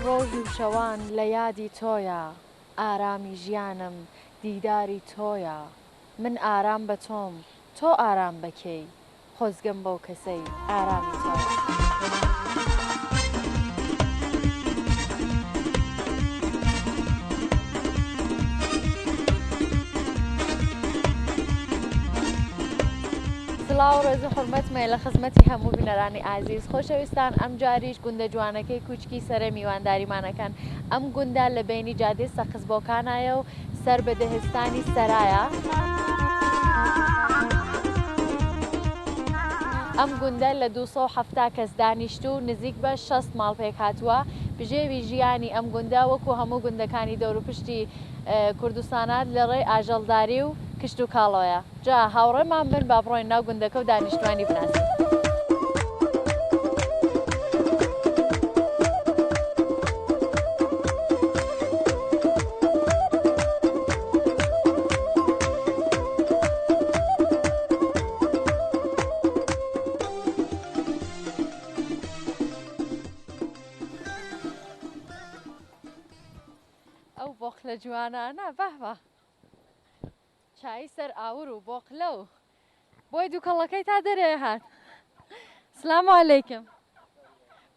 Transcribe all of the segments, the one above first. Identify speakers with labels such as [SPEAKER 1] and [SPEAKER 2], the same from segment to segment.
[SPEAKER 1] ڕۆژ و شەوان لە یادی تۆیا ئارامی ژیانم دیداری تۆیە من ئارام بە تۆم تۆ ئارام بە کێی خۆزگەم بەو کەسەی ئارامی تۆیە. سڵاو و ڕێز و حورمەتم هەیە لە خزمەتی هەموو بینەرانی ئازیز خۆشەویستان ئەمجاریش گوندە جوانەکەی کوچکی سەرێ میوانداریمان ئەکەن ئەم گوندە لە بەینی جادەی سەقز بۆکانایە و سەر بە دهستانی سەرایە. ئەم گوندە لە 270 کەس دانیشتوو و نزیک بە 60 ماڵ پێکهاتووە. بژێوی ژیانی ئەم گوندە وەکوو هەموو گوندەکانی دەوروپشتی کوردستانات لە ڕێی ئاژەڵداری و کشتوکاڵەوەیە. جا هاوڕێمان بن با بڕۆین ناو گوندەکە و دانیشتوانی بناسین. ئەو بۆقلە جوانانە بەه بە. چایی سەر ئاور و بۆقلە و بۆی دوکەڵەکەی تا دەرێ هات. سلام علیکم.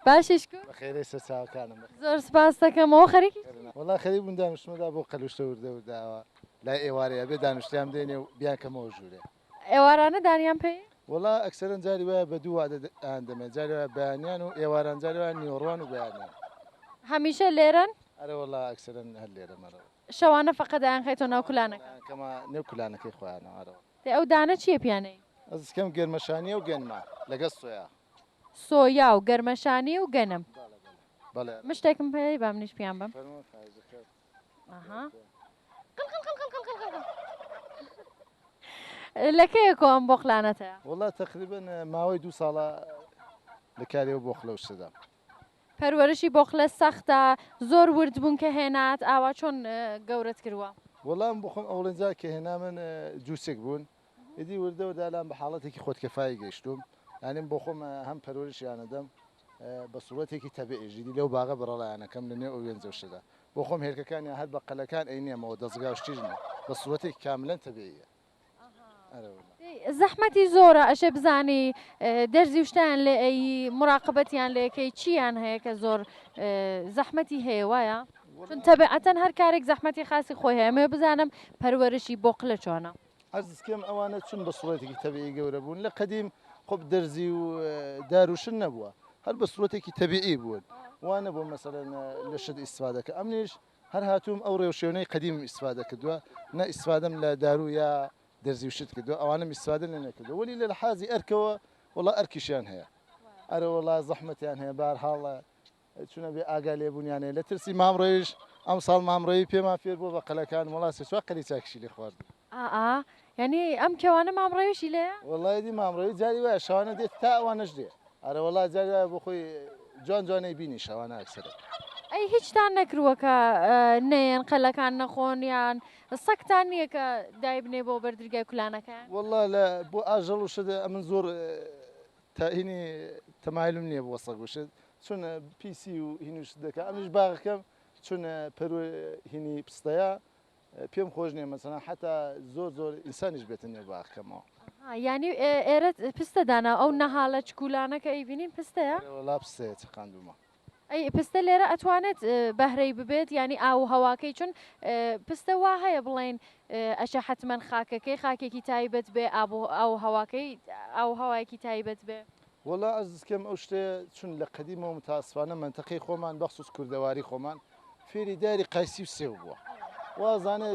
[SPEAKER 1] باشیش کو؟
[SPEAKER 2] بەخێرێ سەر چاوەکانم.
[SPEAKER 1] زۆر سپاس دەکەم. ئەوە خەریکی چی؟
[SPEAKER 2] وەڵا خەریک بووم دانیشتمەدا بۆ قەلوشتە وردە وردە ئەوە لای ئێوارێ ئەبێ دانیشتیان بدەینێ و بیانکەمەوە ژوورێ.
[SPEAKER 1] ئێوارانە دانیان پێی؟
[SPEAKER 2] وەڵا ئەکسەرەن جاری وایە بە دوو وادە ئان دەمێ جاری وایە بەیانیان و ئێواران جاری وایە نیوەڕوان و بەیانیان.
[SPEAKER 1] هەمیشە لێرەن؟
[SPEAKER 2] ئەرێ وەڵا ئەکسەرەن هەر لێرەم ئەرێ.
[SPEAKER 1] شەوانە فەقەت ئەیانخەیتەوە ناو کولانەکە.
[SPEAKER 2] ئەیانکەمە نێو کولانەکەی خۆیانەوە ئەرێ.
[SPEAKER 1] دەی ئەو دانە چییە پیانەی؟
[SPEAKER 2] ئەزکەم گەرمەشانیە و گەنمە لەگەڵ سۆیا.
[SPEAKER 1] سۆیا و گەرمەشانی و گەنم.
[SPEAKER 2] بەڵێ بەڵێ بەڵێ.
[SPEAKER 1] مشتێکم پێ با منیش پیان بەم.
[SPEAKER 2] فەرموو خواهش دەکەم.
[SPEAKER 1] ئەها. قل قل قل قل قل قل قل. لە کەیەکۆ ئەم بۆقلانەت هەیە؟
[SPEAKER 2] وەڵا تەقریبەن ماوەی دوو ساڵە لە کاری ئەو بۆقلە و شتەدام.
[SPEAKER 1] پەروەرشی بۆقلە سەختە زۆر ورد بوون کە هێنات ئاوا چۆن گەورەت کروە؟
[SPEAKER 2] وەڵا من بۆخۆم ئەوڵین جار کە هێنامن جوچک بوون ئیدی وردە وردە ئەلان بە حاڵەتێکی خۆدکەفایی گەیشتووم یانی من بۆخۆم هەم پەروەرشیانەدەم بە سوڕەتێکی تەبیعیش ئیدی لەو باغە بەڕەڵایانەکەم لە نێو ئەو وێنجە و شتەدا بۆخۆم هێلکەکانیان هەر بە قەلەکان ئەینێمەوە دەزگا و شتیش نیە بە سوڕەتێکی کاملەن تەبیعیە.
[SPEAKER 1] زەحمەتی زۆرە ئەشێ بزانی دەرزی و شتیان لێ ئەیی مراقبەتیان لێکەی چیان هەیە کە زۆر زەحمەتی هەیە وایە چون تەبعەتەن هەر کارێک زەحمەتی خاسی خۆی هەیە ئەمەوێ بزانم پەروەرشی بۆقلە چۆنە.
[SPEAKER 2] عەرز کەم ئەوانە چون بە سوڕەتێکی تەبیعی گەورە بوون لە قەدیم خۆب دەرزی و داروشن نەبووە هەر بە سوڕەتێکی تەبیعی بوون وا نەبوو مەسەلەن لە شت ئیستفادە کە ئەمنیش هەر هاتووم ئەو ڕێوشوێنەی قەدیمم ئیستفادە کردووە نە ئیستفادەم لە داروو یا دەرزی و شت کردووە ئەوانەم ئیستفادە لێ نەکردووە وەلی لە لەحازی ئەرکەوە وەڵا ئەرکیشیان هەیە ئەرە وەڵا زەحمەتیان هەیە بارحاڵ چونە بێ ئاگا لێبوونیان هەیە لە ترسی مام ڕەویش ئەمساڵ مام ڕەوی پێمان فێر بووە بە قەلەکان وەڵا سێ چوار قەلی چاکیشی لێ خواردووین.
[SPEAKER 1] ئا یانی ئەم کێوانە مام ڕەویشی لێیە؟
[SPEAKER 2] وەڵا ئیدی مام ڕەوی جاری وایە شەوانە دێت تا ئەوانەش دێ. ئەرە وەڵا جاری وایە بۆ خۆی جوان جوان ئەیبینی شەوانە ئەکسەرە.
[SPEAKER 1] ئەی هیچتان نەکرووە کە نەیەن قەلەکان نەخۆن یان سەگتان نییە کە دایبنێ بۆ بەر درگای کولانەکەیان؟
[SPEAKER 2] وەڵا لە بۆ ئاژەڵ و شت ئەمن زۆر تا هینی تەمایلم نییە بۆ سەگ و شت چون پیسی و هین و شت دەکا ئەمنیش باغەکەم چون پەروە هینی پستەیە پێم خۆش نیە مەسەلەن حەتا زۆر زۆر ئینسانیش بێتە نێو باخەکەمەوە.
[SPEAKER 1] ئەها یانی ئێرە پستە دانا ئەو نەهالە چکولانە کە ئەیبینین پستەیە؟
[SPEAKER 2] ئەرێ وەڵا پستەیە چەقاندوومە.
[SPEAKER 1] ئەی پستە لێرە ئەتوانێت بەهرەی ببێت یانی ئاو و هەواکەی چون پستە وا هەیە بڵێین ئەشێ حەتمەن خاکەکەی خاکێکی تایبەت بێ ئاب و ئاو و هەواکەی ئاو و هەوایەکی تایبەت بێ.
[SPEAKER 2] وەڵا ئەزیزکەم ئەو شتەیە چون لە قەدیمەوە متاسفانە مەنتەقەی خۆمان بەخسوس کوردەواری خۆمان فێری داری قایسی و سێو بووە وازانێ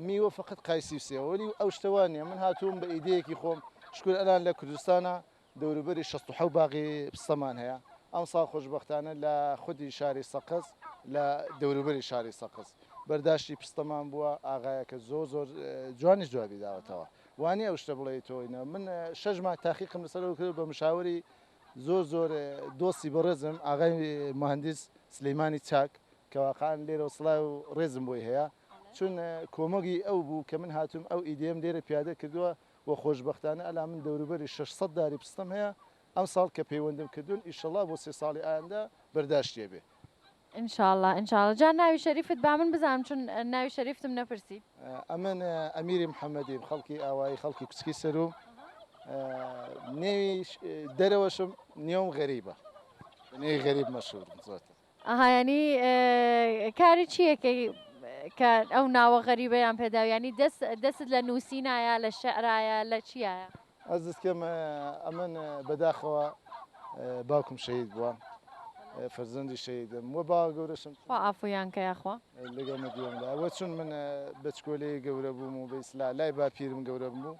[SPEAKER 2] میوە فقط قایسی و سێوە وەلی ئەو شتە وا نییە من هاتووم بە ئیدەیەکی خۆم شکر ئەلان لە کوردستانە دەوروبەری 67 باغی پستەمان هەیە ئەمساڵ خۆشبەختانە لە خودی شاری سەقز لە دەوروبەری شاری سەقز بەرداشتی پستەمان بووە ئاغایەکە زۆر زۆر جوانیش جوابی داوەتەوە وانیە ئەو شتە بڵێی تۆ ئینا من شەش مانگ تاقیقم لەسەر ئەوە کرد بە مشاوری زۆر زۆر دۆستی بەڕێزم ئاغای مهندس سلیمانی چاک کە واقعا لێرەوە سڵاو و ڕێزم بۆی هەیە چون کۆمەگی ئەو بوو کە من هاتووم ئەو ئیدەیەم لێرە پیادە کردووە و خۆشبەختانە ئەلا من دەوروبەری 600 داری پستەم هەیە ئەمساڵ کە پەیوەندم کردوون ئیشەڵا بۆ سێ ساڵی ئایندە بەرداشتیە بێ.
[SPEAKER 1] ان شاء اللە ان شاء اللە جا ناوی شەریفت با من بزانم چون ناوی شەریفتم نەپرسی.
[SPEAKER 2] ئەمن ئەمیری محەمەدیم خەڵکی ئاوایی خەڵکی کوچکی سەروم نێوی دەرەوەشم نێوم غەریبە نێوی غەریب مەشهورم زۆرتر.
[SPEAKER 1] ئەها یانی کاری چیەکەی کە ئەو ناوە غەریبەیان پێداوی یانی دەست دەستت لە نووسینایە لە شعرایە لە چیایە؟
[SPEAKER 2] ئەزیز کەم ئەمن بەداخەوە باوکم شەهید بووە فەرزەندی شەهیدم وە باوە گەورەشم
[SPEAKER 1] خوا عەفویان کە یاخوا.
[SPEAKER 2] لەگەڵ مەدیۆمدا وە چون من بەچکۆلەی گەورە بووم و بەیسلا لای باپیرم گەورە بوو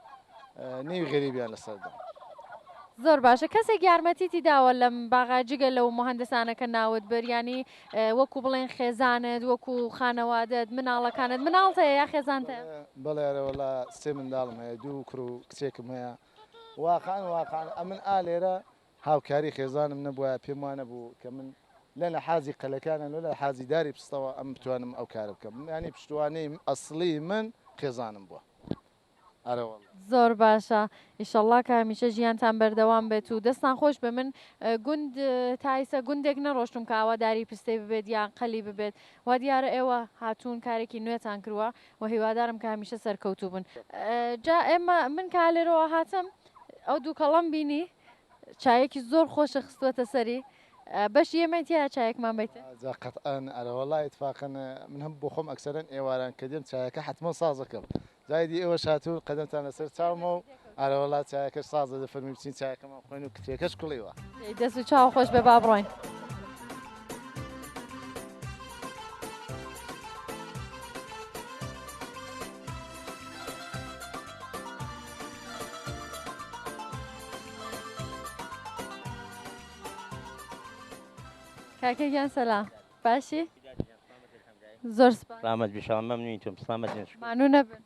[SPEAKER 2] نێوی غەریبیان لەسەر دام.
[SPEAKER 1] زۆر باشە کەسێک یارمەتیتی داوە لەم باغە جگە لەو موهەندسانە کە ناوت برد یانی وەکو بڵێن خێزانت وەکو خانەوادەت مناڵەکانت مناڵت هەیە یا خێزانت هەیە؟
[SPEAKER 2] بەڵێ ئەرێوەڵا سێ منداڵم هەیە دوو کوڕ و کچێکم هەیە واقعەن واقعەن ئەمن ئا لێرە هاوکاری خێزانم نەبوایە پێم وانەبوو کە من لە لە حازی قەلەکانە لە لە حازی داری پستەوە ئەم بتوانم ئەو کارە بکەم یانی پشتوانەی ئەسڵی من خێزانم بووە. ئەرەوەڵا.
[SPEAKER 1] زۆر باشە ئیشەڵا کە هەمیشە ژیانتان بەردەوام بێت و دەستان خۆش بێ من گوند تا ئیسە گوندێک نەڕۆشتوم کە ئاوا داری پستەی ببێت یان قەلی ببێت وا دیارە ئێوە هاتوون کارێکی نوێتان کروە و هیوادارم کە هەمیشە سەرکەوتوو بن جا ئێمە من کە لێرەوە هاتم ئەو دووکەڵەم بینی چایەکی زۆر خۆشە خستووەتە سەری بەشی ئێمەی تیایە چایەکمان بەیتێ؟
[SPEAKER 2] جا قەتعەن ئەرەوەڵا ئیتفاقەن من هەم بۆ خۆم ئەکسەرەن ئێواران کە دێم چایەکە حەتمەن سازەکەم جا ئیدی ئێوەش هاتوون قەدەمتان لەسەر چاومە و ئەرەوەڵا چایەکەش سازە دەفەرمووی بچین چایەکەمان بخۆین و کترێکەش کوڵیوە.
[SPEAKER 1] دەی دەست و چاو خۆش بێ با بڕۆین. کاکە گیان سەلام باشی زۆر سپاس
[SPEAKER 3] سلامت بی شڵا مەمنونی تۆم سلامت بن شکر
[SPEAKER 1] مانوو نەبن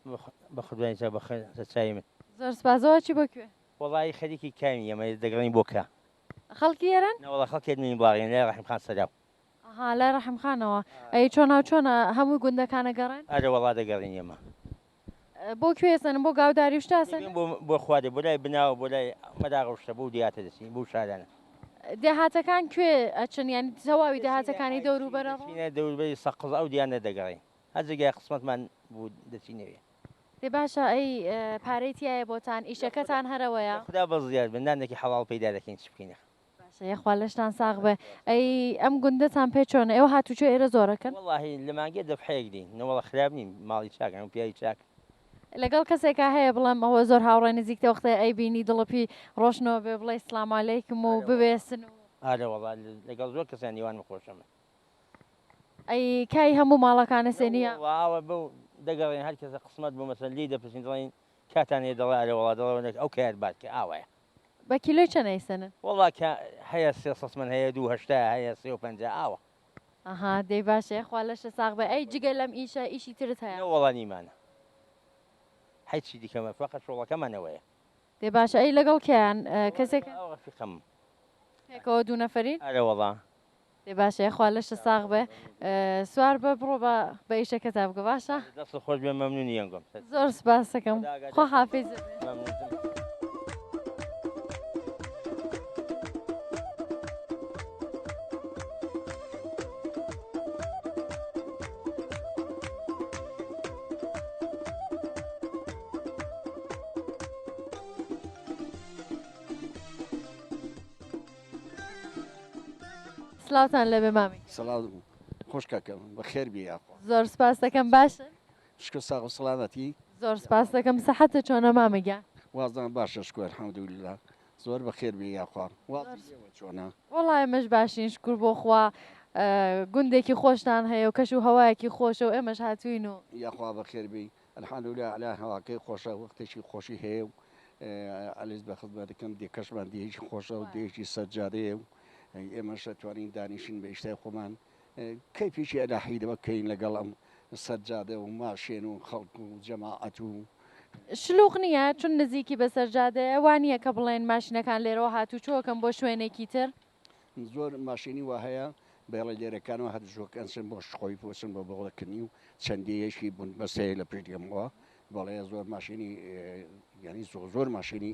[SPEAKER 3] بە خودای چاو بە چاوی من
[SPEAKER 1] زۆر سپاس ئەوە چی بۆ کوێ
[SPEAKER 3] وەڵایی خەریکی کاوین ئێمە دەگەڕێین بۆ کا
[SPEAKER 1] خەڵکی ئێرەن
[SPEAKER 3] نەوەڵا خەڵکی ئەدمێنی بڵاغین لای ڕەحیم خان سەراو
[SPEAKER 1] ئەها لای ڕەحیم خانەوە ئەی چۆناو چۆنە هەموو گوندەکان ئەگەڕێن
[SPEAKER 3] ئەرێ وەڵا دەگەڕێین ئێمە
[SPEAKER 1] بۆ کوێ ئەسەنن بۆ گاوداری و شتە ئەسەنن؟
[SPEAKER 3] بۆ خوارێ بۆ لای بناوە بۆ لای مەراغە و شتە بۆ دێهاتە دەچین بۆ شارانە.
[SPEAKER 1] دێهاتەکان کوێ ئەچن یانی تەواوی دێهاتەکانی دەوروبەر ئەڕۆن؟
[SPEAKER 3] دەچینە دەوروبەری سەقز ئەو دیانە دەگەڕێین هەر جێگای قسمەتمان بوو دەچینەوێ.
[SPEAKER 1] دەی باشە ئەی پارەی تیایە بۆتان ئیشەکەتان هەر ئەوەیە؟
[SPEAKER 3] لە خودا بەزیاد بن نانێکی حەڵاڵ پەیدا دەکەین چ بکەین ئەخ.
[SPEAKER 1] باشە یەخوا لەشتان ساغ بێ ئەی ئەم گوندەتان پێ چۆنە ئێوە هاتوچۆ ئێرە زۆر ئەکەن؟
[SPEAKER 3] وەڵاهی لە مانگێ دەفحەیەک دێین نەوەڵا خراپ نین ماڵی چاکن هەموو پیاوی چاکن.
[SPEAKER 1] لەگەڵ کەسێکا هەیە بڵێم ئەوە زۆر هاوڕێ نزیکتە وەختێ ئەیبینی دڵپی ڕۆشنەوە بێ بڵێی سڵام عەلەیکم و ببێسن و.
[SPEAKER 3] ئارەوەڵا لەگەڵ زۆر کەسان نێوانم خۆشە من.
[SPEAKER 1] ئەی کای هەموو ماڵەکانە سێنیە؟
[SPEAKER 3] نەوەڵا ئاوە بەو دەگەڕێن هەر کەسە قسمەت بوو مەسەلەن لێی دەپرسین دەڵێین کاتان هەیە دەڵێ ئارەوەڵا دەڵێ ئەو کایەت بار کە ئاوایە.
[SPEAKER 1] بە کیلۆی چەند ئەیسەنن؟
[SPEAKER 3] وەڵا کە هەیە سێ سەد مەن هەیە دوو هەشتا هەیە سێ و پەنجا ئاوا.
[SPEAKER 1] ئەها دەی باشە یەخوا لەشت ساغ بێ ئەی جگە لەم ئیشە ئیشی ترت هەیە؟
[SPEAKER 3] نەوەڵا نیمانە هیچی دیکەمە فەقەت شۆڵەکەمان ئەوەیە.
[SPEAKER 1] دەی باشە ئەی لەگەڵ کێیان کەسێک هەیە؟
[SPEAKER 3] ئەو ڕەفیقەم.
[SPEAKER 1] پێکەوە دوو نەفەرین؟
[SPEAKER 3] ئەرەوەڵا.
[SPEAKER 1] دەی باشە یەخوا لەشت ساغ بێ سوار بە بڕۆ بە بە ئیشەکەتا بگە باشە؟
[SPEAKER 3] دەستت خۆش بێ مەمنونی یەنگۆم.
[SPEAKER 1] زۆر سپاستەکەم خوا حافیزت بێ.
[SPEAKER 3] مەمنونتم.
[SPEAKER 1] سڵاوتان لێبێ مامی.
[SPEAKER 4] سڵاو خوشکەکەم بەخێر بێی یاخوا.
[SPEAKER 1] زۆر سپاس دەکەم باشن؟
[SPEAKER 4] شکر ساغ و سڵامەتی.
[SPEAKER 1] زۆر سپاس دەکەم سەحەتت چۆنە مامە گیان؟
[SPEAKER 4] وازدان باشە شکر الحمدللە زۆر بەخێر بێی یاخوا وازی ئێوە چۆنە؟
[SPEAKER 1] وەڵا ئێمەش باشین شکر بۆ خوا گوندێکی خۆشتان هەیە و کەش و هەوایەکی خۆشە و ئێمەش هاتووین و.
[SPEAKER 4] یاخوا بەخێر بێی الحمدللە علی هەواکەی خۆشە وەختێکی خۆشی هەیە و عەرز بە خزمەتەکەم دێکەشمان دێیەکی خۆشە و دێیەکی سەرجادەیە و ئێمەش ئەتوانین دانیشین بە ئیشتای خۆمان کەیفێکی ئەلاحی لەوە کەین لەگەڵ ئەم سەرجادە و ماشێن و خەڵک و جەماعەت و.
[SPEAKER 1] شلوغ نییە چون نزیکی بە سەرجادەیە وا نییە کە بڵێن ماشینەکان لێرەوە هاتوچۆکەن بۆ شوێنێکی تر؟
[SPEAKER 4] زۆر ماشێنی وا هەیە بەێڵە لێرەکانەوە هەرزۆکەن چن بۆ شخۆی بۆچن بۆ بۆڵەکردنی و چەندەیەکی بنبەست هەیە لە پشت ئێمەوە بەڵێ زۆر ماشێنی یعنی زۆر زۆر ماشێنی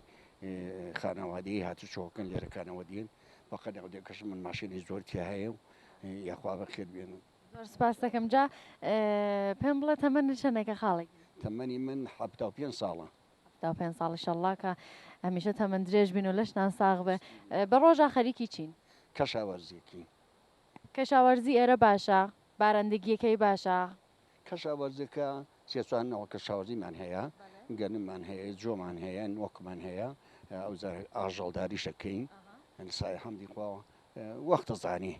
[SPEAKER 4] خانەوادەی هاتوچۆکەن لێرەکانەوە دێن بەقەد ئەو دێکەش من ماشێنی زۆر تیا هەیە و یاخوا بەخێر بێنن.
[SPEAKER 1] زۆر سپاست دەکەم جا پێم بڵێ تەمەنت چەندێکە خاڵی گیان؟
[SPEAKER 4] تەمەنی من 75 ساڵە.
[SPEAKER 1] 75 ساڵ ئیشەڵڵا کە هەمیشە تەمەن درێژ بین و لەشتان ساغ بێ. بە ڕۆژا خەریکی چین؟
[SPEAKER 4] کەشاوەرزیەکەین.
[SPEAKER 1] کەشاوەرزی ئێرە باشە؟ بارەندگیەکەی باشە؟
[SPEAKER 4] کەشاوەرزەکە سێ چوار نەوە کەشاوەرزیمان هەیە، گەنممان هەیە، جۆمان هەیە، نۆکمان هەیە، ئەوجار ئاژەڵداریش ئەکەین سایە حەمدی خوا وەختە زانی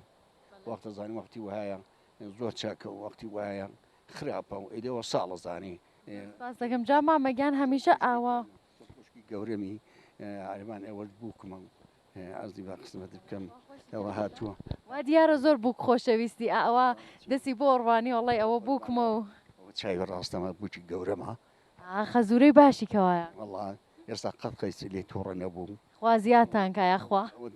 [SPEAKER 4] وەختە زانی وەختی وایە زۆر چاکە و وەختی وایە خراپە و ئیدەوە ساڵە زانی.
[SPEAKER 1] سپاس دەکەم جا مامە گیان هەمیشە ئاوا.
[SPEAKER 4] خوشکی گەورەمی عەربان ئێوەش بووکمە و عەرزی با خزمەت بکەم ئەوە هاتووە.
[SPEAKER 1] وا دیارە زۆر بووک خۆشەویستی ئاوا دەسی بۆ ڕوانی وەڵای ئەوە بووکمە و.
[SPEAKER 4] ئەوە چاوی ڕاستەمە بووکی گەورەمە.
[SPEAKER 1] ئا خەزوورەی باشی کەوایە.
[SPEAKER 4] وەڵا ئێستا قەت قەیس لێ تووڕە نەبوو.
[SPEAKER 1] خوا زیادتان کا یاخوا.
[SPEAKER 4] ئەوە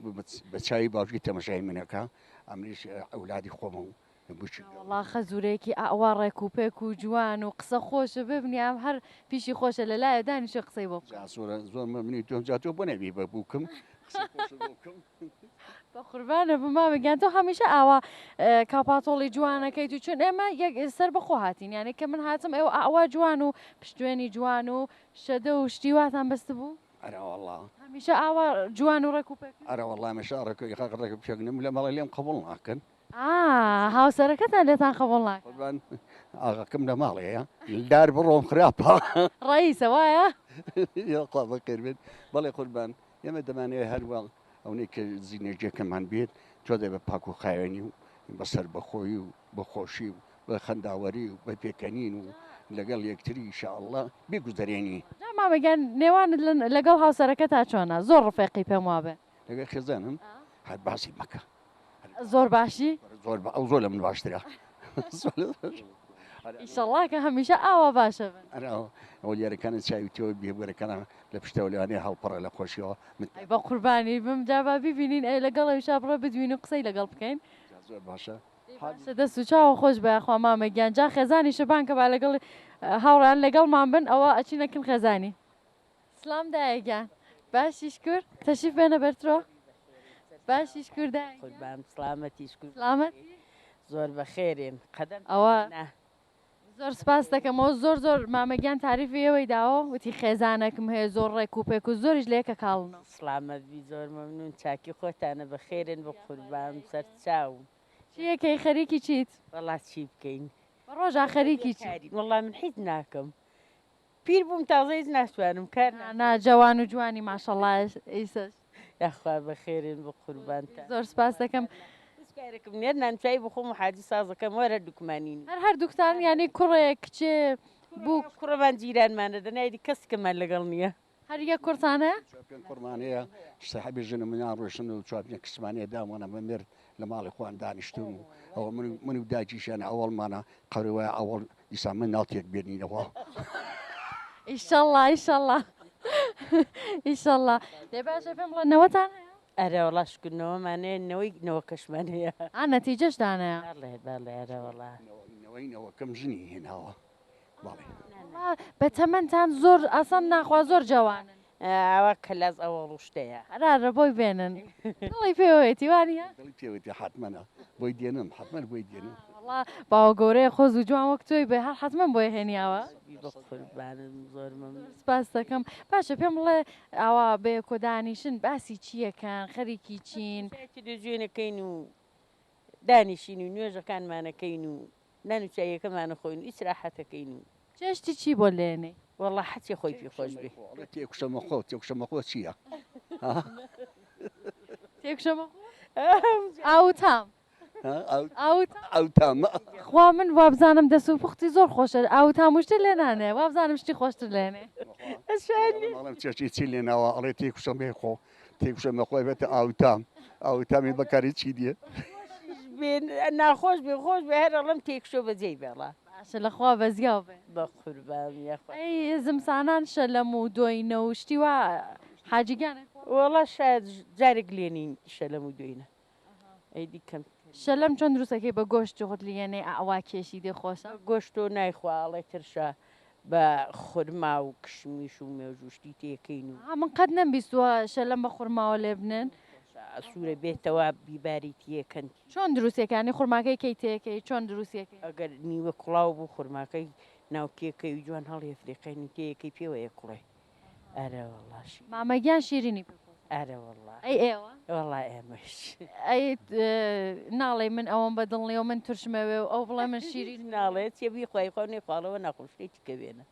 [SPEAKER 4] بە چاوی باوکی تەمەشای منەکا ئەمنیش ئەولادی خۆمە و بووکی گەورەم.
[SPEAKER 1] وەڵا خەزوورەیەکی ئاوا ڕێک و پێک و جوان و قسە خۆشە ببنیام هەر پیشی خۆشە لە لایە دانیشێ قسەی بۆ بکە.
[SPEAKER 4] جا زۆرە زۆر مەمنونی تۆم جا تۆ بۆ نەبی بە بووکم قسەی خۆشت بۆ بکەم.
[SPEAKER 1] بە قوربانە بم مامە گیان تۆ هەمیشە ئاوا کاپاتۆڵی جوانەکەیت و چون ئێمە یەک سەر بەخۆ هاتین یانێ کە من هاتم ئێوە ئاوا جوان و پشتوێنی جوان و شەدە و شتی واتان بەستبوو.
[SPEAKER 4] ئەرەوەڵا.
[SPEAKER 1] هەمیشە ئاوا جوان و ڕێک و پێکن؟
[SPEAKER 4] ئەرەوەڵا هەمیشە ڕێک و ڕێک و پێکنم لە ماڵێ لێم قبوڵ ناکەن.
[SPEAKER 1] ئا هاوسەرەکەتان لێتان قبوڵ ناکا؟
[SPEAKER 4] قوربان ئاغاکەم لە ماڵێیە دار بڕۆم خراپە.
[SPEAKER 1] ڕەئیسە وایە؟
[SPEAKER 4] یاخوا بەخێر بێت. بەڵێ قوربان ئێمە دەمانەوێت هەروا ئەونەی کە زینەجێکەمان بێت تۆزێ بە پاک و خاوێنی و بە سەربەخۆیی و بە خۆشی و بە خەنداوەری و بە پێکەنین و لەگەڵ یەکتری ان شاء اللە بیگوزەرێنی.
[SPEAKER 1] جا مامە گیان نێوانت لەگەڵ هاوسەرەکەتا چۆنە؟ زۆر ڕفێقی پێم وابێ.
[SPEAKER 4] لەگەڵ خێزانم؟ هەر باسی مەکە.
[SPEAKER 1] زۆر باشی؟
[SPEAKER 4] زۆر ئەو زۆر لە من باشترە.
[SPEAKER 1] ئیشەڵا کە هەمیشە ئاوا باشە بن.
[SPEAKER 4] ئەرا ئەوە لیارەکانت چاوی تۆ بێبوەرەکانە لە پشتەوە لەوانەیە هەڵپەڕێ لە خۆشیەوە من.
[SPEAKER 1] ئەی بە قوربانی بم جا با بیبینین ئەی لەگەڵ ئەویشا بڕۆ بدوین و قسەی لەگەڵ بکەین.
[SPEAKER 4] جا زۆر باشە.
[SPEAKER 1] دەی باشە دەست و چاوە خۆش بە یاخوا مامە گیان جا خێزانی شبان کە با لەگەڵ هاوڕێیان لەگەڵمان بن ئەوە ئەچینە کن خێزانی. سڵام دایە گیان باشی شکور تەشریف بێنە بەرترۆ باشی شکور دایە گیان.
[SPEAKER 5] قوربان سڵامەتی شکور
[SPEAKER 1] سڵامەتی.
[SPEAKER 5] زۆر بەخێرێن قەدەم
[SPEAKER 1] ئەوە
[SPEAKER 5] نا.
[SPEAKER 1] زۆر سپاست دەکەمەوە زۆر زۆر مامە گیان تاریفی ئێوەی داوە وتی خێزانەکم هەیە زۆر ڕێک و پێک و زۆریش لە یەکە کاڵنەوە.
[SPEAKER 5] سڵامەت بی زۆر مەمنون چاکی خۆتانە بەخێرێن بەقوربان سەرچاو.
[SPEAKER 1] چی ئەکەی خەریکی چیت؟
[SPEAKER 5] وەڵا چی بکەین.
[SPEAKER 1] بە ڕۆژا خەریکی چی؟
[SPEAKER 5] وەڵا من هیچ ناکەم پیر بووم تازە هیچ ناتوانم کار
[SPEAKER 1] نا نا جوان و جوانی ماشەڵا ئیسەش.
[SPEAKER 5] یاخوا بەخێرێن بەقوربانتان.
[SPEAKER 1] زۆر سپاس دەکەم.
[SPEAKER 5] هیچ کارێکم نیە نان چای بخۆم و حاجی سازەکەم وەر هەردووکمانین.
[SPEAKER 1] هەر هەردووکتان یانی کوڕێ کچێ بووک.
[SPEAKER 5] کوڕەمان جیرانمانە دەنایدی کەسکەمان لەگەڵ نیە.
[SPEAKER 1] هەر یەک کوڕتان هەیە؟
[SPEAKER 4] چوار پێنج کوڕمان هەیە ساحێبی ژن و مناڵ ڕۆیشتن و چوار پێنج کچمان هەیە دامانە بە مێرد لە ماڵی خۆیان دانیشتوون و ئەوە من و من و دایکیشیان ئەوەڵمانە قەرێ وایە ئەوەڵ دیسان مناڵ تێک بێنینەوە.
[SPEAKER 1] ئیشەڵا ئیشەڵا ئیشەڵا دەی باشە پێم بڵێ نەوەتان هەیە؟
[SPEAKER 5] ئەرەوەڵا شوکر نەوەمان هەیە نەوەی نەوەکەشمان هەیە.
[SPEAKER 1] ئا نەتیجەشتان هەیە؟
[SPEAKER 5] بەڵێ بەڵێ ئەرەوەڵا.
[SPEAKER 4] نەوەی نەوەکەم ژنی هێناوە. بەڵێ.
[SPEAKER 1] وەڵا بە تەمەنتان زۆر ئاسان ناخوا زۆر جەوانن.
[SPEAKER 5] ئاوا کەلاس ئەوە ڕوشتەیە.
[SPEAKER 1] قەرارە بۆی بێنن دڵی پێوەیەتی وانیە؟
[SPEAKER 4] دڵی پێوەیەتی حەتمەنە بۆی دێنم حەتمەن بۆی دێنم.
[SPEAKER 1] وەڵا باوە گەورەیە خۆز و جوان وەک تۆی بێ هەر حەتمەن بۆی هێنیاوە.
[SPEAKER 5] بەقوربانت زۆر مەمنون.
[SPEAKER 1] زۆر سپاست دەکەم باشە پێم بڵێ ئاوا بەیەکۆ دانیشن باسی چیەکەن خەریکی چین؟
[SPEAKER 5] تەلەفزیۆنەکەین و دانیشین و نوێژەکانمانەکەین و نان و چاییەکەمان ئەخۆین و ئیسراحەتەکەین و.
[SPEAKER 1] چێشتی چی بۆ لێنێی؟
[SPEAKER 5] وەڵا هەرچی خۆی پی خۆش بێ.
[SPEAKER 4] ئەڵێ تێکوشە مەخۆ تێکوشە مەخۆ چییە؟
[SPEAKER 1] تێکوشە مەخۆ؟ ئاو تام. ئاو
[SPEAKER 4] ئاو تامە.
[SPEAKER 1] خوا من وابزانم دەس و پوختی زۆر خۆشە ئاو تام و شتێ لێ نانێ وابزانم شتی خۆشتر لێنێ.
[SPEAKER 4] ئەڵێم چێشتی چی لێناوە ئەڵێ تێکوشە مەخۆ تێکوشە مەخۆ ئەبێتە ئاو تام ئاو تامی بەکاری چی دێ؟
[SPEAKER 5] بێ ناخۆش بێ خۆش بێ هەر ئەڵێم تێکشۆ بەجێی بێڵە.
[SPEAKER 1] باشە لەخوا بەزیاو بێ.
[SPEAKER 5] بەقوربان یاخوا.
[SPEAKER 1] ئەی زمسانان شەلەم و دۆینە و شتی وا حاجی گیان ئەیخوا؟
[SPEAKER 5] وەڵا شایەد جارێک لێنین شەلەم و دۆینە ئەیدی کەم.
[SPEAKER 1] شەلەم چۆن دروست ئەکەی بە گۆشت جوغت لیەنەی ئاوا کێشی دێ خۆشە؟
[SPEAKER 5] بە گۆشتۆ نایخوا ئەڵێ ترشە بە خورما و کشمیش و مێژوو شتی تێکەین و.
[SPEAKER 1] ئەها من قەت نەمبیستووە شەلەم بە خورماوە لێبنێن.
[SPEAKER 5] سوورە بێتەوە بیباری تێکەن.
[SPEAKER 1] چۆن دروستیەکەی یانی خورماکەی کەی تێکەی چۆن دروستیەکەی؟
[SPEAKER 5] ئەگەر نیوە کوڵاو بوو خورماکەی ناو کێکەی و جوان هەڵیەفریقێنی تێیەکەی پێوەیە کوڵێ ئەرەوەڵا شیرین.
[SPEAKER 1] مامە گیان شیرینی پێ خۆشە.
[SPEAKER 5] ئەرەوەڵا.
[SPEAKER 1] ئەی ئێوە؟
[SPEAKER 5] وەڵا ئێمەش.
[SPEAKER 1] ئەی ناڵێی من ئەوەم بە دڵ نیە و من ترشمەوێ و ئەو بڵێ من شیرین.
[SPEAKER 5] ناڵێ چیە بیخوا ئەیخوا و نەیخوا ئەڵێ وە ناخۆم شتێکی کە بێنە.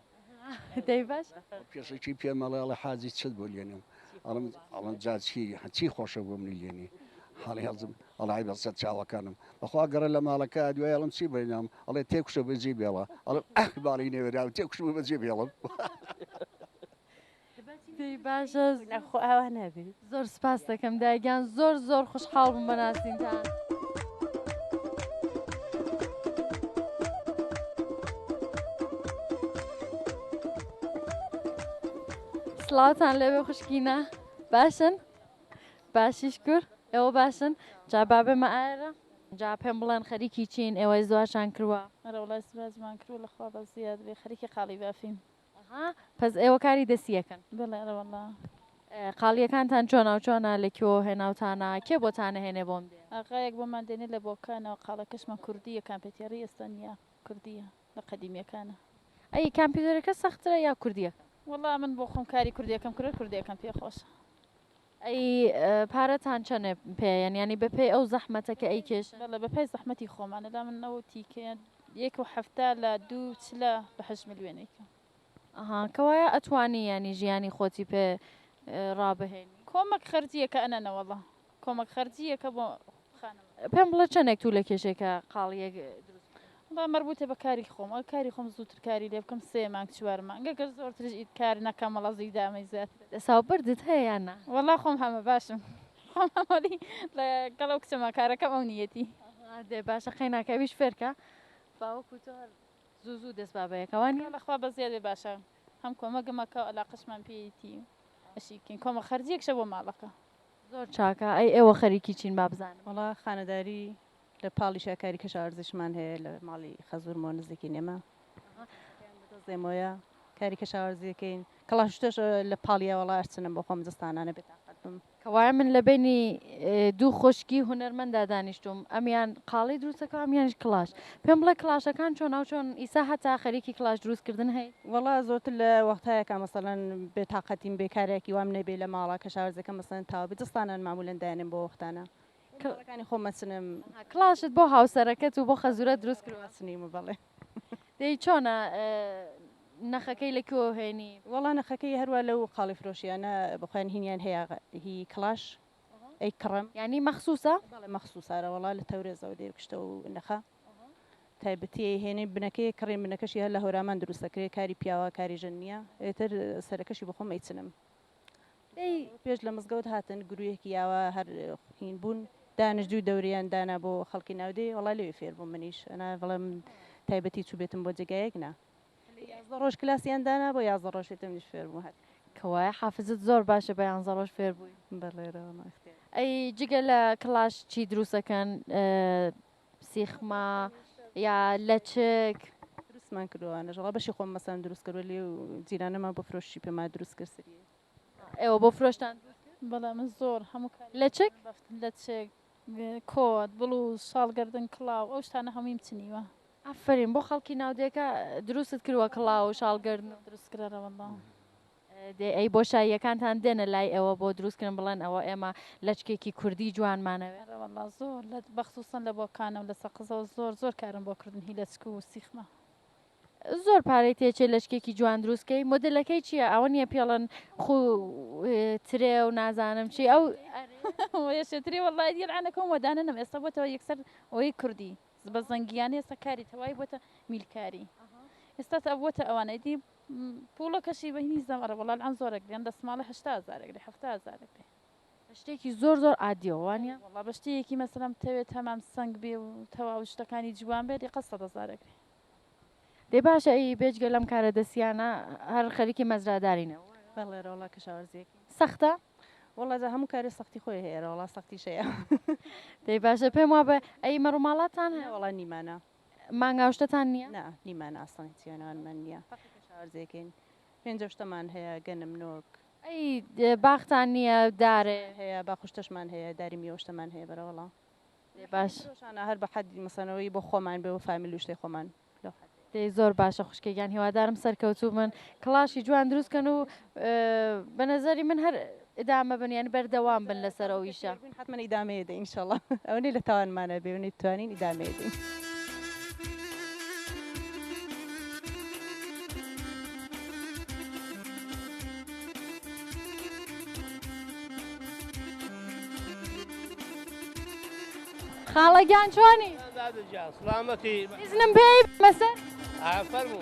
[SPEAKER 1] دەی باش.
[SPEAKER 4] پێشەکی پێم ئەڵێ ئەڵێ حاجی چت بۆ لێنێم ئەڵێم ئەڵێم جا چی چی خۆشە بۆ منی لێنی حاڵی هەڵزم ئەڵێ عەیبە سەر چاوەکانم بەخوا گەڕێ لە ماڵەکە دوای ئەڵێم چی بەینام ئەڵێ تێکوشە بەجێ بێڵە ئەڵێم ئەخ ماڵی نەوێراوم تێکوشم و بەجێ بێڵم.
[SPEAKER 1] دەی باشە
[SPEAKER 5] نەخۆ ئاوا نابێ.
[SPEAKER 1] زۆر سپاست دەکەم دایە گیان زۆر زۆر خوشحاڵ بووم بە ناسینتان. سڵاوتان لێبێ خوشکینە باشن باشی شکر ئێوە باشن جا بابێمە ئایرە جا پێم بڵێن خەریکی چین ئێوەی زواشان کردووە
[SPEAKER 6] ئەرە وەڵای زواجمان کردووە لە خوا بەزیاد بێ خەریکی قاڵی بافین.
[SPEAKER 1] ئەها پەس ئێوە کاری دەستی ئەکەن.
[SPEAKER 6] بەڵێ ئەرە وەڵا.
[SPEAKER 1] قاڵیەکانتان چۆنە و چۆنە لە کوێوە هێناوتانە کێ بۆتان ئەهێنێ بۆم دێ؟
[SPEAKER 6] ئاغایەک بۆمان دێنێ لە بۆکانەوە قاڵەکەشمان کوردیە کامپێتێڕی ئێستا نیە کوردیە لە قەدیمیەکانە.
[SPEAKER 1] ئەی کامپیوتەرەکە سەخترە یا کوردیەکە؟
[SPEAKER 6] وەڵا من بۆ خۆم کاری کوردیەکەم کردوە کوردیەکەم پێ خۆشە.
[SPEAKER 1] ئەی پارەتان چەنێ پێیەن یانی بە پێی ئەو زەحمەتە کە ئەیکێشن؟
[SPEAKER 6] بەڵێ بە پێی زەحمەتی خۆمانە لا من ئەو تیکەیە یەک و حەفتا لە دوو چلە بە هەشت ملیۆنێکە.
[SPEAKER 1] ئەها کەوایە ئەتوانی یانی ژیانی خۆتی پێ ڕابهێنی؟
[SPEAKER 6] کۆمەک خەرجیەکە ئەنە نەوەڵا کۆمەک خەرجیەکە بۆ خانم.
[SPEAKER 1] پێم بڵێ چەنێک توو لە کێشێ کە قاڵیەک دروست بکەی؟
[SPEAKER 6] وەڵا مەربوتە بە کاری خۆم ئەگەر کاری خۆم زووتر کاری لێ بکەم سێ مانگ چوار مانگ ئەگەر زۆرتریش ئید کار نەکەم وەڵا زووی دامەی زیاتر.
[SPEAKER 1] دەساو بردت هەیە یان نا؟
[SPEAKER 6] وەڵا خۆم هەمە باشم خۆم هەمە وەلی لە گەڵ ئەو کچەما کارەکەم ئەو نیەتی.
[SPEAKER 1] ئەها دێ باشە قەیناکە ئەویش فێرکە با وەکو تۆ هەر زوو زوو دەست با بەیەکە وانیە؟
[SPEAKER 6] لە خوا بەزیاد بێ باشە هەم کۆمەگم ئەکا و ئەلاقەشمان پێیەتی و ئەشی کەین کۆمە خەرجیەکشە بۆ ماڵەکە.
[SPEAKER 1] زۆر چاکە ئەی ئێوە خەریکی چین با بزانم؟
[SPEAKER 7] وەڵا خانەداری لە پاڵیشا کاری کەشاوەرزیشمان هەیە لە ماڵی خەزورمەوە نزیکی نێمە دەزێمەوەیە کاری کەشاوەرزیەکەین کەڵاشتەش لە پاڵیە وەڵا ئەرچنم بۆ خۆم زستانانە بێتاقەت بم.
[SPEAKER 1] کەوایە من لە بەینی دوو خوشکی هونەرمەندا دانیشتووم ئەمیان قاڵی دروست دەکا ئەمیانیش کڵاش پێم بڵێ کڵاشەکان چۆنە و چۆن ئیسا هەتا خەریکی کڵاش دروست کردن هەی؟
[SPEAKER 7] وەڵا زۆرتر لە وەختایەکا مەسەلەن بێ تاقەتیم بێ کارێکی وام نەبێ لە ماڵا کەشاوەرزەکەم مەسەلەن تاو بێ زستانان مامولەن دایەنێم بۆ وەختانە کڵاکانی خۆم ئەچنم.
[SPEAKER 1] کڵاشت بۆ هاوسەرەکەت و بۆ خەزورەت دروست کردوە؟
[SPEAKER 7] ئەچنیمە بەڵێ.
[SPEAKER 1] دەی چۆنە نەخەکەی لە کوێوە هێنی؟
[SPEAKER 7] وەڵا نەخەکەی هەروا لەو قاڵی فرۆشیانە بەخۆیان هینیان هەیە هی کڵاش ئەی کڕم.
[SPEAKER 1] یانی مەخسوسە؟
[SPEAKER 7] بەڵێ مەخسوسە ئەرە وەڵا لە تەورێزەوە دێ کوشتە و نەخە تایبەتی ئەی هێنین بنەکەی کڕین بنەکەشی هەر لە هەورامان دروست دەکرێ کاری پیاوە کاری ژن نییە ئیتر سەرەکەشی بەخۆم ئەیچنم.
[SPEAKER 1] دەی.
[SPEAKER 7] پێش لە مزگەوت هاتن گرویەکی یاوە هەر هین بوون دانشجوو دەوریان دانا بۆ خەڵکی ناودێ وەڵا لەوێ فێر بووم منیش ئەنا بڵێم تایبەتی چووبێتم بۆ جێگایەک نا لە 11 ڕۆژ کلاسیان دانا بۆ 11 ڕۆژ ئیتر منیش فێر بووم هەر.
[SPEAKER 1] کەوایە حافزت زۆر باشە بە یانزە ڕۆژ فێر بووی.
[SPEAKER 7] بەڵێ رەوەڵا اختیار.
[SPEAKER 1] ئەی جگە لە کڵاش چی دروست ئەکەن سیخمە یا لەچک؟
[SPEAKER 7] دروستمان کردووە ئەوانەش وەڵا بەشی خۆم مەسەلەن دروست کردووە لێ جیرانەمان بۆ فرۆشی پێما دروست کرد سریە.
[SPEAKER 1] ئێوە بۆ فرۆشتان دروست کرد؟
[SPEAKER 6] بەڵێ من زۆر هەموو کارێک
[SPEAKER 1] لەچک؟
[SPEAKER 6] بەفتن لەچک کۆت بڵوز شاڵ گەردن کڵاو ئەو شتانە هەموویم چنیوە.
[SPEAKER 1] ئافەرین بۆ خەڵکی ناودێکە دروستت کردوە کڵاو و شاڵ گەردن و.
[SPEAKER 6] دروست کرا وەڵا.
[SPEAKER 1] دەی ئەی بۆ شاییەکانتان دێنە لای ئێوە بۆ دروست کردن بڵێن ئەوە ئێمە لەچکێکی کوردی جوانمانەوێ؟
[SPEAKER 6] ئەرێ وەڵا زۆر لە بەخسوسەن لە بۆکانە و لە سەقزەوە زۆر زۆر کارم بۆ کردن هی لەچک و سیخمە.
[SPEAKER 1] زۆر پارەی تێچێ لەچکێکی جوان دروست کەی مۆدێلەکەی چیە ئەوە نیە پێڵن خو ترێ و نازانم چی ئەو
[SPEAKER 6] وەیەشێ ترێ وەڵا ئیدی ئەلعانەکەم وەدانەنم ئێستا بۆتەوە یەکسەر ئەوەی کوردی بە زەنگیانە ئێستا کاری تەوای بۆتە میلکاری ئێستا تا بۆتە ئەوانە ئیدی پوڵەکەشی بە هینی زەم ئەرە وەڵا الان زۆرەک لێن دەسماڵە 80 هەزارێک لێ 70 هەزارێک لێ.
[SPEAKER 1] بە شتێکی زۆر زۆر عادیەوە وانیە؟
[SPEAKER 6] وەڵا بە شتێکی مەسەلەن بتەوێت تەمام سەنگ بێ و تەواو شتەکانی جوان بێت دیقە سەد هەزارێک لێ.
[SPEAKER 1] دەی باشە ئەی بێجگە لەم کارە دەستیانە هەر خەریکی مەزرادارینە وایە؟
[SPEAKER 7] بەڵێ رۆڵە کەشاوەرزیەکی.
[SPEAKER 1] سەختە؟
[SPEAKER 7] وەڵا جا هەموو کارێ سەختی خۆی هەیە رۆڵا سەختیش هەیە.
[SPEAKER 1] دەی باشە پێم وابێ ئەی مەڕوماڵاتتان هەیە؟
[SPEAKER 7] نا وەڵا نیمانە.
[SPEAKER 1] مانگا و شتەتان نییە؟
[SPEAKER 7] نا نیمانە ئەسڵەن هیچ یانەوانمان نییە فەقی کەشاوەرزیەکەین پێنجە شتەمان هەیە گەنم نۆک.
[SPEAKER 1] ئەی باختان نییە دارێ؟
[SPEAKER 7] هەیە باخوشتەشمان هەیە داری میوەشتەمان هەیە بەرەوەڵا.
[SPEAKER 1] دەی باش.
[SPEAKER 7] فرۆشانە هەر بە حەدی مەسەنەوەی بۆ خۆمان بێ و فامیل و شتەی خۆمان لەو حەدەیە.
[SPEAKER 1] دەی زۆر باشە خوشکە گیان هیوادارم سەرکەوتوو بن کڵاشی جوان دروست کەن و بە نەزەری من هەر ئیدامە بن یانی بەردەوام بن لەسەر ئەو ئیشە.
[SPEAKER 7] حەتمەن ئیدامەیە دەین ئینشەڵا ئەوەنەی لە تاوانمانە بێ ئەوەنەی بتوانین ئیدامەیە دەین.
[SPEAKER 1] خاڵە گیان چۆنی؟
[SPEAKER 8] سلامەتی
[SPEAKER 1] ئیزنم پێی بمە سەر؟
[SPEAKER 8] فەرموو.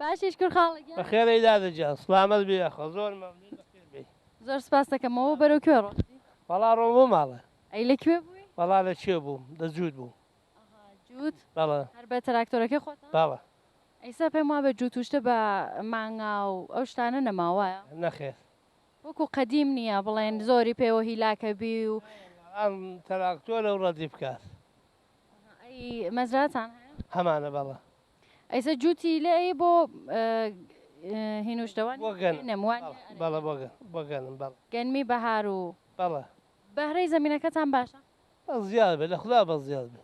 [SPEAKER 1] باشیش کور خاڵە گیان.
[SPEAKER 8] بەخێرێی دادە گیان سلامەت بی یاخوا زۆر مەمنون بەخێر بێی.
[SPEAKER 1] زۆر سپاس دەکەم ئەوە بەرەو کوێ ڕۆشتی؟
[SPEAKER 8] وەڵا ڕۆم بۆ ماڵێ.
[SPEAKER 1] ئەی لە کوێ بووی؟
[SPEAKER 8] وەڵا لە کوێ بووم دە جووت بووم.
[SPEAKER 1] ئەها جووت؟
[SPEAKER 8] بەڵێ.
[SPEAKER 1] هەر بە تراکتۆرەکەی خۆتان؟
[SPEAKER 8] بەڵێ.
[SPEAKER 1] ئیستا پێم وابێ جووت و شتە بە مانگا و ئەو شتانە نەماوە وایە؟
[SPEAKER 8] نەخێر.
[SPEAKER 1] وەکو قەدیم نییە بڵێن زۆری پێوە هیلاکە بی و.
[SPEAKER 8] ئەم تراکتۆرە و ڕەدی بکات.
[SPEAKER 1] ئەی مەزراتان هەیە؟
[SPEAKER 8] هەمانە بەڵێ.
[SPEAKER 1] ئەیسە جووتی لێ ئەی بۆ هین و شتە
[SPEAKER 8] بۆ گەنم بەڵێ بۆ گەنم بۆ گەنم بەڵێ.
[SPEAKER 1] گەنمی بەهار و.
[SPEAKER 8] بەڵێ.
[SPEAKER 1] بەهرەی زەمینەکەتان باشە؟
[SPEAKER 8] بەس زیاد بێ لە خودا بەس زیاد بێ.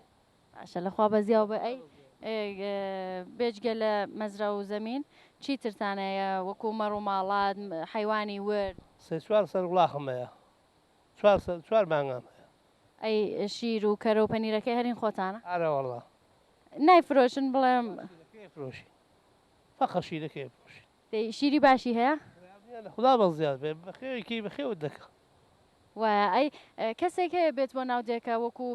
[SPEAKER 1] باشە لە خوا بەزیاو بێ ئەی بێجگە لە مەزرا و زەمین چی ترتان هەیە وەکو مەڕ و ماڵات حەیوانی ورد؟
[SPEAKER 8] سێ چوار سەر وڵاخم هەیە چوار سەر چوار مانگام هەیە.
[SPEAKER 1] ئەی شیر و کەرە و پەنیرەکەی هەرین خۆتانە؟
[SPEAKER 8] ئەرەوەڵا.
[SPEAKER 1] نایفرۆشن بڵێم؟
[SPEAKER 8] شیرەکەی ئەفرۆشین فەقەت شیرەکەی ئەفرۆشین.
[SPEAKER 1] دەی شیری باشی هەیە؟
[SPEAKER 8] لە خودا بەس زیاد بێ بەخێوی کەی بەخێوت دەکا.
[SPEAKER 1] وایە ئەی کەسێک هەیە بێت بۆ ناو دێکە وەکو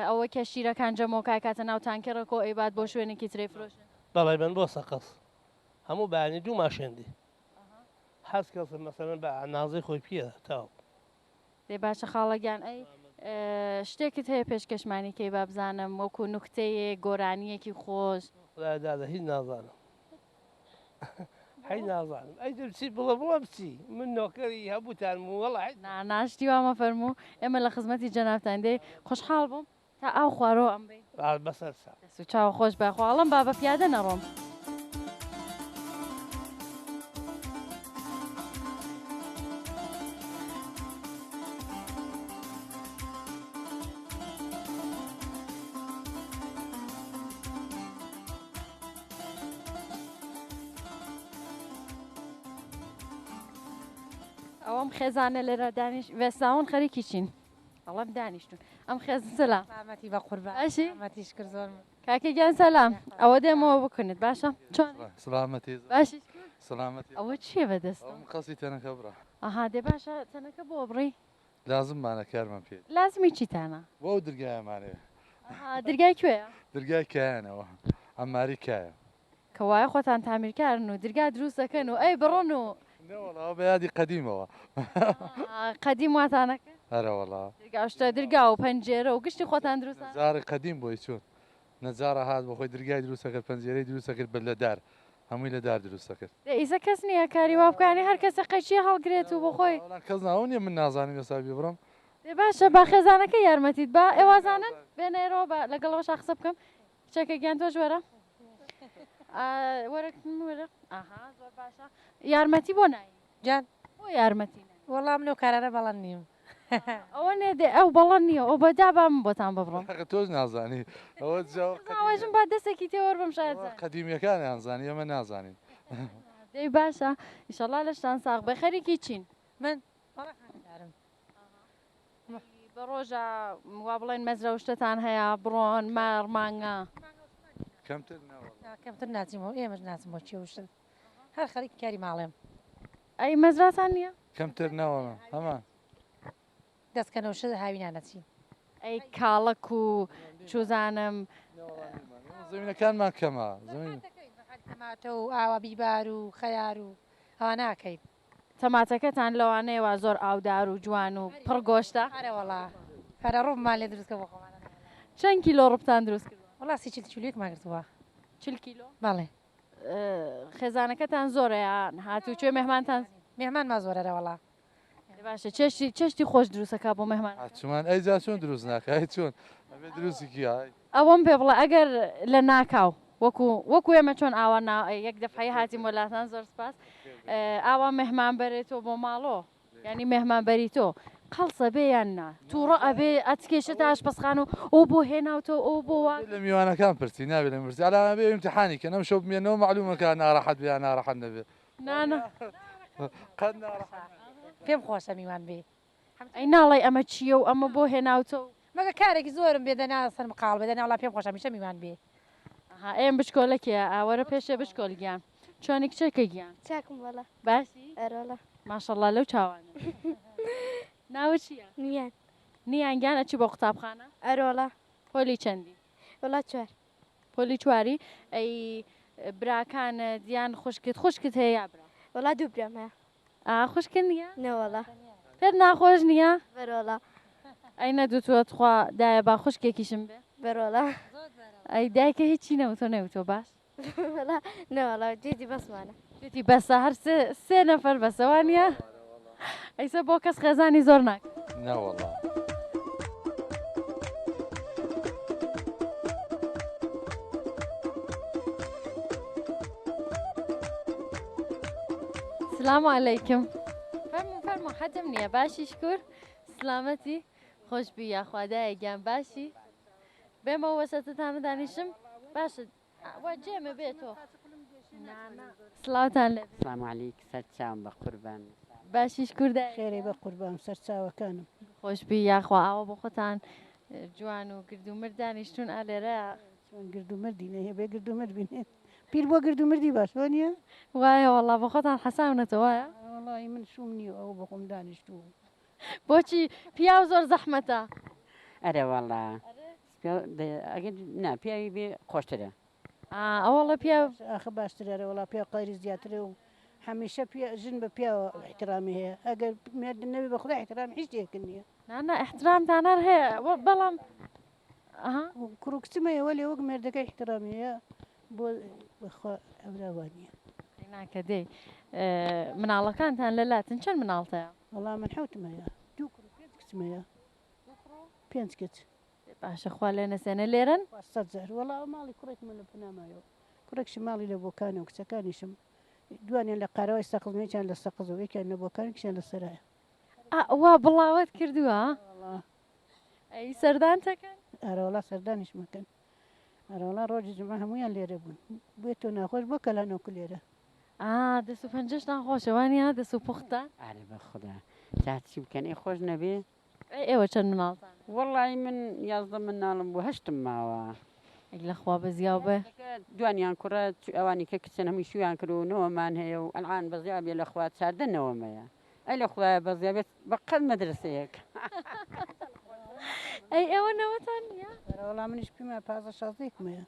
[SPEAKER 1] ئەوەی کە شیرەکان جەمۆکە ئەکاتە ناو تانکەرەکەوە ئەیبات بۆ شوێنێکی ترەی فرۆشن؟
[SPEAKER 8] بەڵێ بن بۆ سەقز هەموو بەیانی دوو ماشێن دی هەست کەس مەسەلەن بە ئەنازەی خۆی پیە تەواو.
[SPEAKER 1] دەی باشە خاڵە گیان ئەی شتێکت هەیە پێشکەشمانی کەی بابزانم وەکو نوکتەیەک گۆرانیەکی خۆش.
[SPEAKER 8] خودایە دادە هیچ نازانم هیچ نازانم ئەی دەبچی بڵێ بڵێ بچی من نۆکەری هەبووتانم و وەڵا هیچ.
[SPEAKER 1] نا نا شتی وا مەفەرموو ئێمە لە خزمەتی جەنابتاین دەی خۆشحاڵ بووم تا ئاو خوارەوە ئەم بەین.
[SPEAKER 8] بەسەر چاو.
[SPEAKER 1] دەست و چاو خۆش بە خواڵم با بە پیادە نەڕۆم. ئەوەم خێزانە لێرە دانیش وێساون خەریکی چین؟ ئەڵێم دانیشتون ئەم خێز سەلام.
[SPEAKER 9] سلامەتی بە قوربان.
[SPEAKER 1] باشی؟
[SPEAKER 9] سلامەتی شکر زۆر.
[SPEAKER 1] کاکە گیان سەلام. ئەوە دێمەوە بکنت باشە؟ چۆن؟
[SPEAKER 10] سلامەتی.
[SPEAKER 1] باشی؟
[SPEAKER 10] سلامەتی.
[SPEAKER 1] ئەوە چییە بەدەستەوە؟
[SPEAKER 10] ئەوم قەسی تەنەکە بڕە.
[SPEAKER 1] ئەها دێ باشە تەنەکە بۆ بڕی؟
[SPEAKER 10] لازممانە کارمان پێ.
[SPEAKER 1] لازمی چیتانە؟
[SPEAKER 10] بۆ ئەو درگایەمانەیە.
[SPEAKER 1] ئەها درگای کوێیە؟
[SPEAKER 10] درگای کایانەوە عەماری کایە.
[SPEAKER 1] کەوایە خۆتان تامیرکارن و درگا دروست دەکەن و ئەی بڕن و.
[SPEAKER 10] نەوەڵا ئەوە بە یادی قەدیمەوە.
[SPEAKER 1] قەدیم واتان ئەکرد؟
[SPEAKER 10] ئەرەوەڵا.
[SPEAKER 1] درگا و شتە درگا و پەنجێرە و گشتی خۆتان دروست.
[SPEAKER 10] نەجاڕی قەدیم بۆی چۆن نەجاڕە هات بۆ خۆی درگای دروست ئەکرد پەنجێرەی دروست ئەکرد بە لە دار هەمووی لە دار دروست ئەکرد.
[SPEAKER 1] دە ئیسە کەس نییە کاری وا بکا یانی هەر کەسێ قەیچیە هەڵگرێت و بۆ خۆی.
[SPEAKER 10] نەوەڵا کەس نا ئەوە نییە من نازانم ئێستا بیبڕم.
[SPEAKER 1] دەی باشە با خێزانەکەی یارمەتیت با ئێ وازانن بێنە ئێرەوە با لەگەڵ ئەوەشا قسە بکەم کچەکە گیان تۆش وەرە وەرە وەرە ئەها زۆر باشە یارمەتی بۆ نایی
[SPEAKER 9] جان
[SPEAKER 1] بۆ یارمەتی نایی
[SPEAKER 9] وەڵا من ئەو کارانە بەڵەن نیم
[SPEAKER 1] ئەوە نێ دێ ئەو بەڵەن نییە ئەو بە دا با من بۆتان ببڕم
[SPEAKER 10] حەقە تۆش نازانی ئەوە جا
[SPEAKER 1] ئەوەژم با دەستێکی تێوەربم شاید زانی.
[SPEAKER 10] قەدیمیەکانیان زانی ئێمە نازانین.
[SPEAKER 1] دەی باشە ئیشەڵا لەشتان ساغ بێ خەریکی چین؟
[SPEAKER 9] من وەڵا خانەدارم.
[SPEAKER 1] بە ڕۆژە وا بڵێن مەزرە و شتەتان هەیە بڕۆن مەڕ مانگا؟
[SPEAKER 10] کەمتر نەوەڵا.
[SPEAKER 9] کەمتر ناچیمەوە ئێمەش ناچم بۆ کێو شت هەر خەریکی کاری ماڵێم.
[SPEAKER 1] ئەی مەزراتان نییە؟
[SPEAKER 10] کەمتر نەوەڵا هەمان.
[SPEAKER 9] دەستکەنەوە شت هاوینان ئەچین.
[SPEAKER 1] ئەی کاڵەک و چوزانم.
[SPEAKER 10] زەمینەکانمان کەمە.
[SPEAKER 9] تەماتە و ئاوا بیبار و خەیار و ئەوانە ئەکەین.
[SPEAKER 1] تەماتەکەتان لەوانەیە وا زۆر ئاودار و جوان و پڕ گۆشتە.
[SPEAKER 9] ئەرەوەڵا ئەرە ڕوبمان لێ دروست کە بۆ خۆمان.
[SPEAKER 1] چەند کیلۆ ڕوبتان دروست کردوە؟
[SPEAKER 9] وەڵا 30 40 کیلۆیەکمان گرتووە.
[SPEAKER 1] 40 کیلۆ؟
[SPEAKER 9] بەڵێ.
[SPEAKER 1] خێزانەکەتان زۆرە یان هاتوچۆی مێهمانتان؟
[SPEAKER 9] مێهمانمان زۆرە ئەرەوەڵا.
[SPEAKER 1] باشە چێشتی چێشتی خۆش دروست ئەکا بۆ مێهمان؟
[SPEAKER 10] چمان ئەی جا چۆن دروست ناکا ئەی چۆن ئەبێ دروستی کی ئای.
[SPEAKER 1] ئەوەم پێ بڵێ ئەگەر لە ناکاو وەکو وەکو ئێمە چۆن ئاوا نا یەک دەفعەی هاتین بۆ لاتان زۆر سپاس ئاوا مێهمان بەرێ تۆ بۆ ماڵۆ یانی مێهمان بەری تۆ قەڵسە بێ یان نا توڕە ئەبێ ئەتکێشێتە ئاشپەزخانە و ئۆ بۆ هێناوتەوە ئۆ بۆ وا
[SPEAKER 10] لە میوانەکان پرسی نابێ لە من پرسی ئەلا ئەبێ ئیمتیحانی کەن ئەمشەو بمێنەوە مەعلومە کە ناڕەحەت بێ یا ناڕەحەت نەبێ
[SPEAKER 1] نا نا
[SPEAKER 10] قەت ناڕەحەت
[SPEAKER 9] پێم خۆشە میوان بێ.
[SPEAKER 1] ئەی ناڵێی ئەمە چییە و ئەمە بۆ هێناوتە و.
[SPEAKER 9] مەگە کارێکی زۆرم بێ دەنا سەرم قاڵ بێ دەنا وەڵا پێم خۆشە هەمیشە میوان بێ.
[SPEAKER 1] ئەها ئێم بچکۆلە کێیە ئا وەرە پێشێ بچکۆل گیان چۆنی کچەکە گیان.
[SPEAKER 11] چاکم وەڵا.
[SPEAKER 1] باشی؟
[SPEAKER 11] ئەرەوەڵا.
[SPEAKER 1] ماشەڵا لەو چاوانە. ناوت چییە؟
[SPEAKER 11] نیان.
[SPEAKER 1] نیان گیان ئەچی بۆ قوتابخانە؟
[SPEAKER 11] ئەرەوەڵا.
[SPEAKER 1] پۆلی چەندی؟
[SPEAKER 11] وەڵا چوار.
[SPEAKER 1] پۆلی چواری ئەی براکانت یان خوشکت خوشکت هەیە یا برا؟
[SPEAKER 11] وەڵا دوو برام هەیە.
[SPEAKER 1] ئا خوشکت نییە؟
[SPEAKER 11] نەوەڵا.
[SPEAKER 1] پێت ناخۆش نییە؟
[SPEAKER 11] بەرەڵا.
[SPEAKER 1] ئەی نەدوتووە تخوا دایە با خوشکێکیشم بێ؟
[SPEAKER 11] بەرەڵا.
[SPEAKER 1] ئەی دایکە هیچی نەوتووە نەوتووە باش؟
[SPEAKER 11] وەڵا نەوەڵا جێتی بەسمانە.
[SPEAKER 1] جێتی بەسە هەر سێ سێ نەفەر بەسە وانییە؟ ئەیسە بۆ کەس خێزانی زۆر ناکەن؟
[SPEAKER 10] نەوەڵا.
[SPEAKER 1] سلام علیکم فەرموو فەرموو حەجم نییە باشی شکور سلامەتی خۆش بی یاخوا دایە گیان باشی بێمەوە وەسەتتانە دانیشم باشە وا جێمە بێ تۆ سڵاوتان لێ
[SPEAKER 12] سلام علیک سەر چاوم بە قوربان.
[SPEAKER 1] باشی شکور دایە
[SPEAKER 13] خێرەی بە قوربان سەر چاوەکانم.
[SPEAKER 1] خۆش بی یاخوا ئاوە بۆ خۆتان جوان و گرد و مرد دانیشتوون ئا لێرە.
[SPEAKER 13] چۆن گرد و مردی نەیە بێ گرد و مرد بینێ پیر بۆ گرد و مردی باش وە نییە؟
[SPEAKER 1] وایە وەڵا بۆ خۆتان حەساونەتەوە وایە؟
[SPEAKER 13] وەڵی من شووم نییە ئەوە بۆ خۆم دانیشتووم.
[SPEAKER 1] بۆچی پیاو زۆر زەحمەتە؟
[SPEAKER 12] ئەرێ وەڵا ئەگەر نا پیاوی بێ خۆشترە.
[SPEAKER 1] ئا ئەوەڵە پیاو.
[SPEAKER 13] ئاخە باشترە ئەرێ وەڵا پیاو قەدری زیاترە و هەمیشە پیا ژن بە پیاوە ئیحترامی هەیە ئەگەر مێرد نەبێ بە خودا ئیحترامی هیچ شتێکت نییە.
[SPEAKER 1] نا نا ئیحترامتان هەر هەیە بەڵام ئەها.
[SPEAKER 13] کوڕ و کچم هەیە وەلێ وەک مێردەکەی ئیحترامی هەیە بۆ بەخوا ئەورا وا نییە.
[SPEAKER 1] ئەی ناکە دەی مناڵەکانتان لە لاتن چەند مناڵت هەیە؟
[SPEAKER 13] وەڵا من حەوتم هەیە دوو کوڕ و پێنج کچم هەیە. پێنج کچ.
[SPEAKER 1] باشە خوا لێ نەسێنێ لێرەن؟
[SPEAKER 13] سەد جار وەڵا ئەو ماڵی کوڕێکمە لە پەنامایەوە کوڕێکشم ماڵی لە بۆکانە و کچەکانیشم دوانیان لە قارەوای سەقزن یەکیان لە سەقز و یەکیان لە بۆکان یەکیان لە سەرایە.
[SPEAKER 1] ئا وا بڵاوەت کردووە؟
[SPEAKER 13] وەڵا.
[SPEAKER 1] ئەی سەردانتەکەن؟
[SPEAKER 13] ئەرەوەڵا سەردانیشم ئەکەن. ئەرەوەڵا ڕۆژی جومعە هەموویان لێرە بوون. بۆیە تۆ ناخۆش بۆ کەلانۆکو لێرە.
[SPEAKER 1] ئا دەس و پەنجەشتان خۆشە وانیە دەس و پوختتان؟
[SPEAKER 12] ئەرێ بەخودا جا چی بکەن ئەی خۆش نەبێ؟
[SPEAKER 1] ئەی ئێوە چەند مناڵتان هەیە؟
[SPEAKER 12] وەڵایی من 11 مناڵم بوو هەشتم ماوە.
[SPEAKER 1] ئەی لەخوا بەزیاو بێ.
[SPEAKER 12] دوانیان کوڕە ئەوانی کە کچن هەمووی شویان کرد و نەوەمان هەیە و ئەلعان بەزیاو بێ لەخوا 14 نەوەم هەیە ئەی لە خوایە بەزیاو بێت بە قەد مەدرەسەیەک.
[SPEAKER 1] ئەی ئێوە نەوەتان نییە؟
[SPEAKER 13] ئەرەوەڵا منیش پیمە پازدە شازدەیەکم هەیە.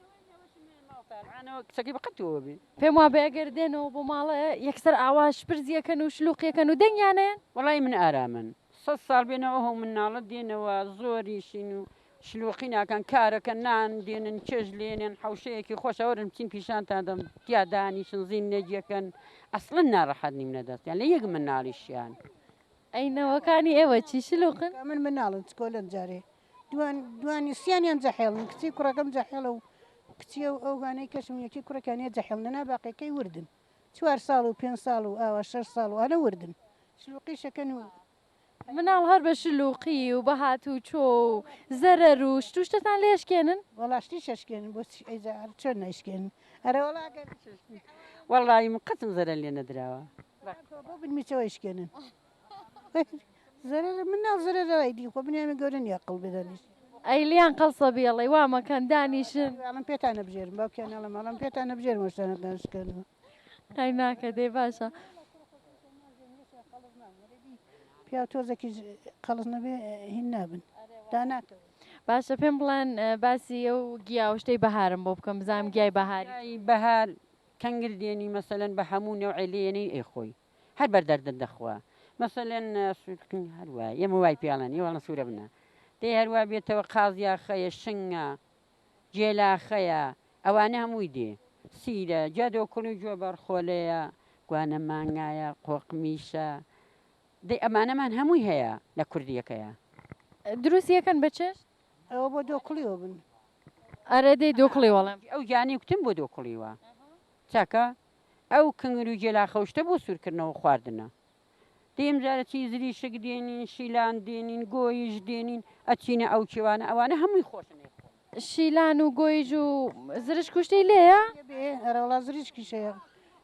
[SPEAKER 12] کچەکەی بە قەد تۆوە بێ.
[SPEAKER 1] پێم وابێ ئەگەر دێنەوە بۆ ماڵێ یەکسەر ئاوا شپرزیەکەن و شلوقیەکەن و دەنگیانەیەن.
[SPEAKER 12] وەڵایی من ئارامن سەد ساڵ بێنەوە ئه و مناڵە دێنەوە زۆریشین و شلوقی ناکەن کارەکەن نان دێنن چێژ لێنێن حەوشەیەکی خۆشە وەرن بچین پیشانتان دەم تیا دانیشن زینەگیەکەن ئەسڵەن ناڕەحەت نیم لە دەستیان لە یەک مناڵیشیان.
[SPEAKER 1] ئەی نەوەکانی ئێوە چی شلوقن؟
[SPEAKER 13] من مناڵن چکۆلەن جارێ دوان دوانی سیانیان جەحێڵن کچی کوڕەکەم جەحێڵە و کچی ئەو ئەوانەی کەشم یەکی کوڕەکان یە جەحێڵ نەنا باقیەکەی وردن چوار ساڵ و پێنج ساڵ و ئاوا شەش ساڵ و ئانە وردن شلوقیشەکەن و.
[SPEAKER 1] مناڵ هەر بە شلوقی و بە هاتوچۆ و زەرەر و شت و شتتان لێ ئەشکێنن؟
[SPEAKER 13] وەڵا شتیش ئەشکێنن بۆچی ئەیجا هەر چۆن نایشکێنن ئەرێ وەڵا ئەگەر.
[SPEAKER 12] وەڵایی من قەتم زەرەر لێ نەدراوە.
[SPEAKER 13] بۆ بنمیچەوە ئەیشکێنن زەرەر مناڵ زەرەرە ئەیدی خۆ بنیامی گەورە نیە ئەقڵ بێ دانیشت.
[SPEAKER 1] ئەی لیان قەڵسە بیڵێ وا مەکەن دانیشن.
[SPEAKER 13] ئەڵێم پێتان ئەبژێرم باوکیان ئەڵێم ئەڵێم پێتان ئەبژێرم ئەو شتانەتان شکاندوە.
[SPEAKER 1] ئەی ناکە دەی باشە.
[SPEAKER 13] پیاو تۆزێکیش قەڵس نەبێ هین نابن داناکەون.
[SPEAKER 1] باشە پێم بڵێن باسی ئەو گیا و شتەی بەهارم بۆ بکەن بزانم گیای بەهاری.
[SPEAKER 12] گیای بەهار کەنگر دێنی مەسەلەن بە هەموو نەوعێ لێیەنەی ئەیخۆی هەر بەر دەردت دەخوا مەسەلەن سوورکن هەر وایە ئێمە وای پێ ئەڵێن ئێوە ئەڵێن سوورە بنە دەی هەر وا بێتەوە قازیاخەیە شنگە گێلاخەیە ئەوانە هەمووی دێ سیرە جادۆکوڵی و جۆ بەرخۆلەیە گوانە مانگایە قۆقمیشە دەی ئەمانەمان هەمووی هەیە لە کوردیەکەیا.
[SPEAKER 1] دروستی ئەکەن بە چێشت؟
[SPEAKER 13] ئەوە بۆ دۆکڵیەوە بن.
[SPEAKER 1] ئەرێ دەی دۆکڵی وەڵێم.
[SPEAKER 12] ئەو گیانەی کوتم بۆ دۆکڵیوە چاکە ئەو کنگر و گێلاخە و شتە بۆ سوورکردنەوە خواردنە. دەی ئەمجارە چی زریشک دێنین، شیلان دێنین، گۆیژ دێنین، ئەچینە ئەو کێوانە ئەوانە هەمووی خۆشن ئەیخۆن.
[SPEAKER 1] شیلان و گۆیژ و زرشک و شتەی لێیە؟
[SPEAKER 13] بێ ئەرەوەڵا زریشکیش هەیە.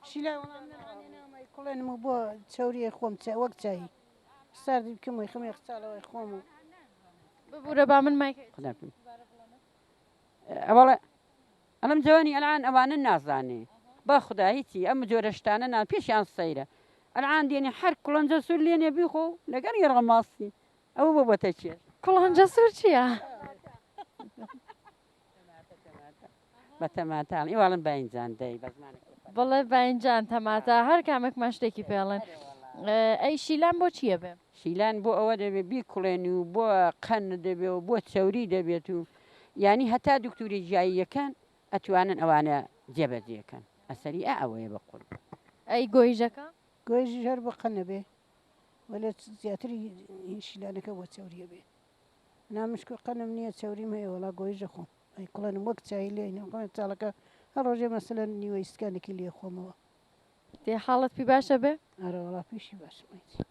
[SPEAKER 13] شیلان وەڵا من ئەلعان هێناوم ئەیکوڵێنم و بۆ چەوری ئەیخۆم چا وەک چایی ساردی بکەم و ئەیخەمە یەخچاڵەوە ئەیخۆم و.
[SPEAKER 1] ببورە با من مایک.
[SPEAKER 12] خودا بکەم. ئەوەڵە ئەڵێم جوانی ئەلعان ئەوانە نازانێ بەخودا هیچی ئەم جۆرە شتانە نا پێشیان سەیرە ئەلعان دێنێ هەر کوڵەنجە سوور لێنێ بیخۆ و لەگەڵ یەڕە ماسی ئەوە بۆ بۆتە چێژ.
[SPEAKER 1] کوڵەنجە سوور چییە؟
[SPEAKER 12] بە تەماتە ئەڵێن ئێوە ئەڵێن باینجان دەی بە زمانێکی خۆتان.
[SPEAKER 1] بەڵێ باینجان تەماتە هەر کامێکمان شتێکی پێ ئەڵێن. ئەی شیلان بۆ چییە بێ؟
[SPEAKER 12] شیلان بۆ ئەوە دەبێ بیکوڵێنی و بۆ قەند دەبێ و بۆ چەوری دەبێت و یانی هەتا دکتوری گیاییەکان ئەتوانن ئەوانە جێبەجێ کەن ئەسەری ئا ئەوەیە بە قوربان.
[SPEAKER 1] ئەی گۆیژەکە؟
[SPEAKER 13] گۆیژیش هەر بۆ قەند ئەبێ وەلێ زیاتری هین شیلانەکە بۆ چەوری ئەبێ نا من شکور قەنم نییە چەوریم هەیە وەڵا گۆیژە خۆم ئەیکوڵێنم وەک چای لێ ئەینم خۆم چاڵەکە هەر ڕۆژێ مەسەلەن نیوە ئیسکانێکی لێ خۆمەوە.
[SPEAKER 1] دەی حاڵت پی باشە بێ؟
[SPEAKER 13] ئەرێ وەڵا پیشی باشم ئەی چی.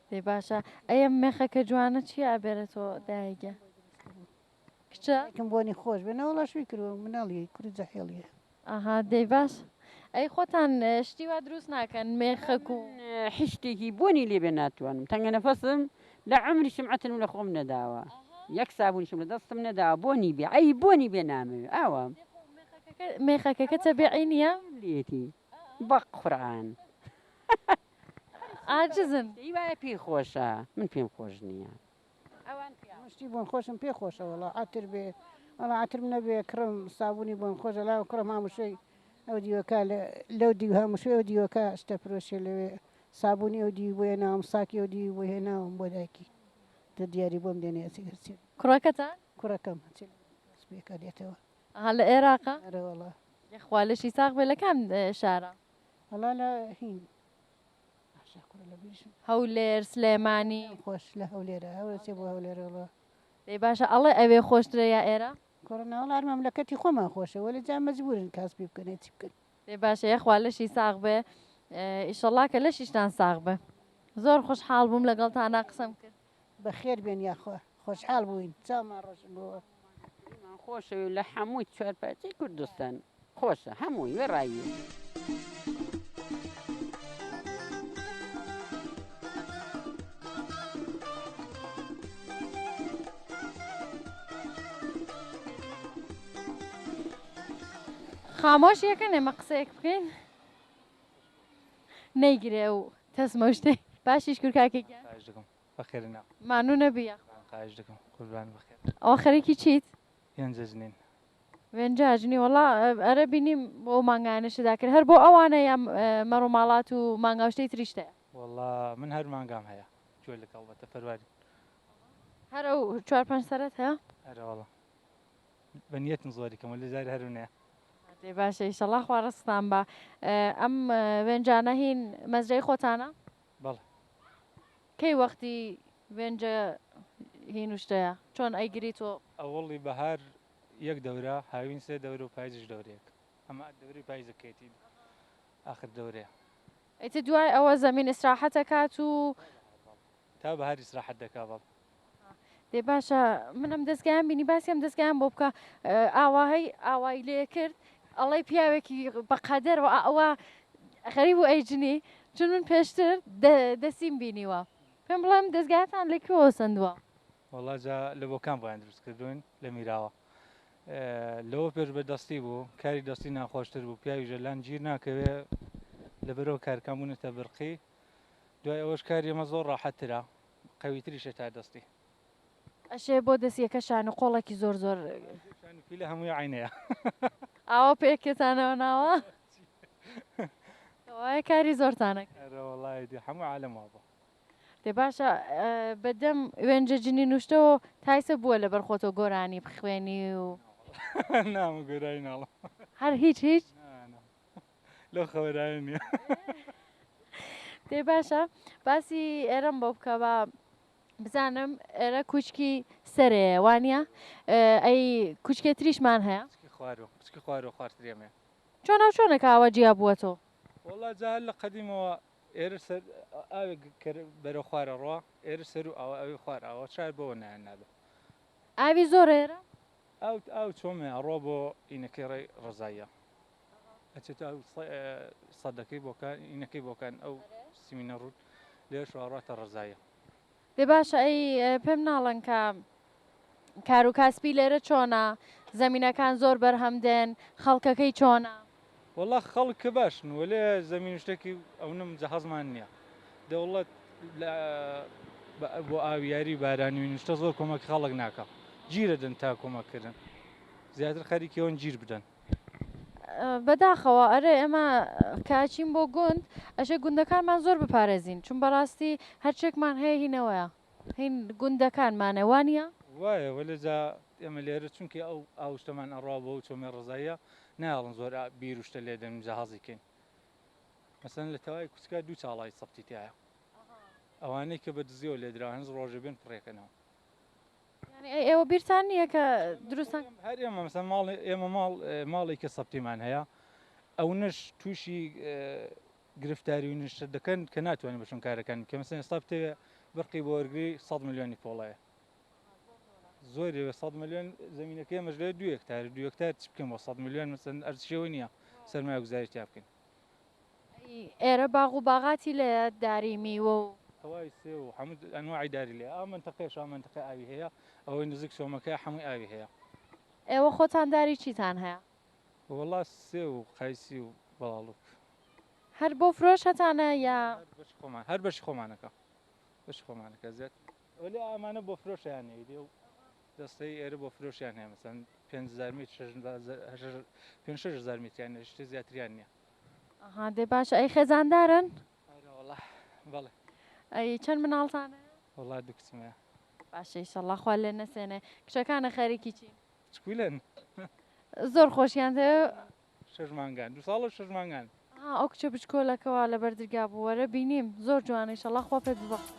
[SPEAKER 1] دەی باشە ئەی ئەم مێخەکە جوانە چیە ئەبێرە تۆ دایە گیان کچە؟
[SPEAKER 13] دایکم بۆنی خۆش بێ نەوەڵا شوی کردوە مناڵیە کوری جەحێڵیە.
[SPEAKER 1] ئەها دەی باش ئەی خۆتان شتی وا دروست ناکەن مێخەک و.
[SPEAKER 12] من هیچ شتێکی بۆنی لێ بێ ناتوانم تەنگە نەفەسم لە عومریشم عەترم لە خۆم نەداوە یەک سابونیشم لە دەستم نەداوە بۆنی بێ ئەی بۆنی بێ نامەوێ ئاوام.
[SPEAKER 1] مێخەکەکە تەبیعی نییە؟
[SPEAKER 12] لێتی بە قورعان.
[SPEAKER 1] عاجزن.
[SPEAKER 12] ی وایە پێی خۆشە من پێم خۆش نییە.
[SPEAKER 13] ئەوان پیاون. من شتی بۆن خۆشم پێ خۆشە وەڵا عەتر بێ وەڵا عەترم نەبێ کڕم سابونی بۆن خۆشە لاوە کوڕم هاموشۆی ئەو دیوەکە لەو دیو هاموشۆی ئەو دیوەکە شتە فرۆشێ لەوێ سابونی ئەو دیوی بۆ هێناوم ساکی ئەو دیوی بۆ هێناوم بۆ دایکی دە دیاری بۆم دێنێ ئەچێ هەرچێ
[SPEAKER 1] کوڕەکەتان؟
[SPEAKER 13] کوڕەکەم هەرچێ سپیەکە دێتەوە.
[SPEAKER 1] ئەها لە ئێراقە؟
[SPEAKER 13] ئەرێ وەڵا.
[SPEAKER 1] یەخوا لەشی ساغ بێ لە کام شارە؟
[SPEAKER 13] وەڵا لە هین ئاشا کوڕە لە بیرشم.
[SPEAKER 1] هەولێر سلێمانی؟
[SPEAKER 13] خۆش لە هەولێرە هەولێر چێ بۆ هەولێر وەڵا.
[SPEAKER 1] دەی باشە ئەڵێ ئەوێ خۆشترە یا ئێرە؟
[SPEAKER 13] کوڕە ناوەڵا هەر مەملەکەتی خۆمان خۆشە وەلێ جا مەجبورن کاسپی بکەن ئەی چی بکەن.
[SPEAKER 1] دەی باشە یەخوا لەشی ساغ بێ ئیشەڵا کە لەشیشتان ساغ بێ. زۆر خۆشحاڵ بووم لەگەڵتانا قسەم کرد.
[SPEAKER 13] بەخێر بێن یاخوا خۆشحاڵ بووین چاومان ڕۆشن بۆوە.
[SPEAKER 12] هەموومان خۆشەوێ لە هەموو چوارپارچەی کوردستان خۆشە هەمووی وێڕای وێ.
[SPEAKER 1] خامۆش یەکەن ئێمە قسەیەک بکەین نەیگرێ و تەسمە و شتێک باشیش کورد کاکە گیان.
[SPEAKER 14] خواهش دەکەم بەخێرێن یاخوا.
[SPEAKER 1] مانوو نەبی یاخوا.
[SPEAKER 14] خواهش دەکەم قوربان بەخێر.
[SPEAKER 1] ئەوە خەریکی چیت؟
[SPEAKER 14] وێنجە جنین.
[SPEAKER 1] وێنجە ئەجنی وەڵا ئەرە بینیم بۆ ئەو مانگایانەشت داکرد هەر بۆ ئەوانە یا مەڕ و ماڵات و مانگا و شتەی تریشت هەیە؟
[SPEAKER 14] وەڵا من هەر مانگام هەیە گوێ لەگەڵ بەتە پەروارین.
[SPEAKER 1] هەر ئەو چوار پێنج سەرەت هەیە؟
[SPEAKER 14] ئەرە وەڵا بە نیەتم زۆری کەم وەلێ جارێ هەر ونەیە.
[SPEAKER 1] دەی باشە ئیشەڵا خوا ڕزقتان با. ئەم وێنجانە هین مەزرەی خۆتانە؟
[SPEAKER 14] بەڵێ.
[SPEAKER 1] کەی وەختی وێنجە هین و شتەیە؟ چۆن ئەیگری تۆ؟
[SPEAKER 14] ئەوەڵی بەهار یەک دەورە، هاوین سێ دەورە و پایزیش دەورەیەک. ئەمە دەورەی پایزەکەیەتی ئاخر دەورەیە.
[SPEAKER 1] ئیتر دوای ئەوە زەمین ئیسراحەت ئەکات و.
[SPEAKER 14] تا بەهار ئیسراحەت دەکا بەڵێ.
[SPEAKER 1] دەی باشە من ئەم دەزگایەم بینی باسی ئەم دەزگایەم بۆ بکە ئاواهەی ئاوای لێ کرد ئەڵێی پیاوێکی بەقەدەر و ئەوە غەریب و ئەیجنی چون من پێشتر دەسیم بینیوە پێم بڵێ ئەم دەزگایەتان لە کوێوە سەندووە؟
[SPEAKER 14] وەڵا جا لە بۆکان بۆیان دروست کردوین لە میراوە لەوە پێش بە دەستی بوو کاری دەستی ناخۆشتر بوو پیاوی ژەلان گیر ناکەوێ لەبەرەوە کارکان بوونەتە برقی دوای ئەوەش کاری ئەمە زۆر ڕاحەتترە قەویتریشە تا دەستی.
[SPEAKER 1] ئەشێ بۆ دەسیەکە شان و قۆڵێکی زۆر زۆر.
[SPEAKER 14] شان و پیلە هەمووی عەینەیە.
[SPEAKER 1] ئاوا پێکێتانەوە ناوە؟ کەوایە کاری زۆرتانە کرد.
[SPEAKER 14] ئەرە وەڵای دی هەموو عالەم وابوو.
[SPEAKER 1] دەی باشە بە دەم وێنجە جنی نوشتەوە تایسە بووە لەبەر خۆتەوە گۆرانی بخوێنی و.
[SPEAKER 14] نا من گۆرانی ناڵم.
[SPEAKER 1] هەر هیچ هیچ؟
[SPEAKER 14] نا نا. لەو خەوەرایە نیە.
[SPEAKER 1] دەی باشە باسی ئێرەم بۆ بکە با بزانم ئێرە کوچکی سەرەیە وانە ئەی کوچکێ تریشمان هەیە؟
[SPEAKER 14] خواروە کوچکی خواروە خوارتری ئەمەیە.
[SPEAKER 1] چۆناو چۆنە کە ئاوا جیا بووەتۆ؟
[SPEAKER 14] وەڵا جا هەر لە قەدیمەوە ئێرە سەر ئاوێک کە بەرەو خوار ئەڕوا ئێرە سەروو ئاوە ئەوێ خوار ئاوە شار بەوە نایان نابێ.
[SPEAKER 1] ئاوی زۆرە ئێرە؟
[SPEAKER 14] ئاو ئاو چۆمێ ئەڕوا بۆ ئینەکەی ڕێی ڕەزاییە ئەچێتە ئەو سەدەکەی بۆکان ئینەکەی بۆکان ئەو سیمینە ڕووت لێش ئەڕاتە ڕەزاییە.
[SPEAKER 1] دەی باشە ئەی پێم ناڵێن کە کار و کاسپی لێرە چۆنە؟ زەمینەکان زۆر بەرهەم دێن؟ خەڵکەکەی چۆنە؟
[SPEAKER 14] وەڵا خەڵک کە باشن وەلێ زەمین و شتێکی ئەونە مجەهەزمان نییە دەوڵەت بۆ ئاویاری بارانی و شتە زۆر کۆمەک خەڵک ناکا گیرە دەن تا کۆمەک کردن زیاتر خەریکی ئەوەن گیر بدەن.
[SPEAKER 1] بەداخەوە ئەرێ ئێمە کە ئەچین بۆ گوند ئەشێ گوندەکانمان زۆر بپارێزین چون بەڕاستی هەرچێکمان هەیە هینەوەیە هین گوندەکانمانە وانە؟
[SPEAKER 14] وایە وەلێ جا ئێمە لێرە چونکی ئەو ئاو شتەمان ئەڕوا بۆ ئەو چۆمەی ڕەزاییە نایەڵن زۆر بیر و شتە لێدەن جەهازی کەین مەسەن لە تەوای کوچکە دوو چاڵای سەبتی تایە ئەوانەی کە بە دزیەوە لێدراوە هەنز ڕۆژێ بێن پڕێکەنەوە.
[SPEAKER 1] یانی ئەی ئێوە بیرتان نییە کە دروستان
[SPEAKER 14] هەر ئێمە مەسەن ماڵ ئێمە ماڵ ماڵێک کە سەبتیمان هەیە ئەونەش تووشی گرفتاری و نیشتە دەکەن کە ناتوانین بە شوێن کارەکان کە مەسەن ئێستا بتەوێ برقی بۆ وەرگری 100 ملیۆنی پۆڵایە زۆر 100 ملیۆن زمینەکەی ئێمەش لێ دو هێکتار دو هێکتار چ بکەین بۆ 100 ملیۆن مەسەن ئەرزشەوە نییە سەرمایە گوزاری تیا بکەین
[SPEAKER 1] ئێرە باغ و باغاتی لێیە داری میوە و.
[SPEAKER 14] تەواوی سێو و هەموو ئەنواعی داری لێیە ئەو مەنتەقەیەش ئەو مەنتەقەی ئاوی هەیە ئەوەی نزیک چۆمەکەیە هەمووی ئاوی هەیە.
[SPEAKER 1] ئێوە خۆتان داری چیتان هەیە؟
[SPEAKER 14] وەڵا سێو و قایسی و بەڵاڵوک.
[SPEAKER 1] هەر بۆ فرۆش هەتانە یا؟
[SPEAKER 14] هەر بەشی خۆمان هەر بەشی خۆمانەکە بەشی خۆمانەکە زیاتر وەلێ ئەمانە بۆ فرۆشیان هەیە دێ و دەستەی ئێرە بۆ فرۆشیان هەیە مەسەن 5000 متر 5 6000 متریان هەیە شتێ زیاتریان نییە.
[SPEAKER 1] ئەها دەی باشە ئەی خێزاندارن؟
[SPEAKER 14] ئەرێ وەڵا بەڵێ.
[SPEAKER 1] ئەی چەند مناڵتان هەیە؟
[SPEAKER 14] وەڵا دوو کچم هەیە.
[SPEAKER 1] باشە ئیشەڵا خوا لێ نەسێنێ. کچەکانە خەریکی چین؟
[SPEAKER 14] چکولەن.
[SPEAKER 1] زۆر خۆشیان دەوێ؟
[SPEAKER 14] شەش مانگان دوو ساڵ و شەش مانگان.
[SPEAKER 1] ئەها ئەو کچە بچکۆلەکە وا لەبەر درگا بوو وەرە بینیم زۆر جوانە ئیشەڵا خوا پێت ببەخشێ.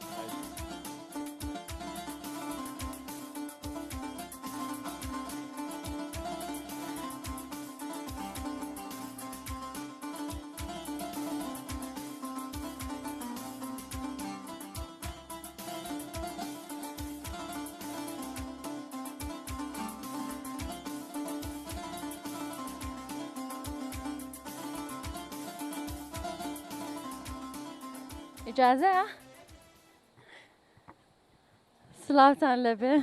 [SPEAKER 1] ئیجازەیە؟ سڵاوتان لەبێ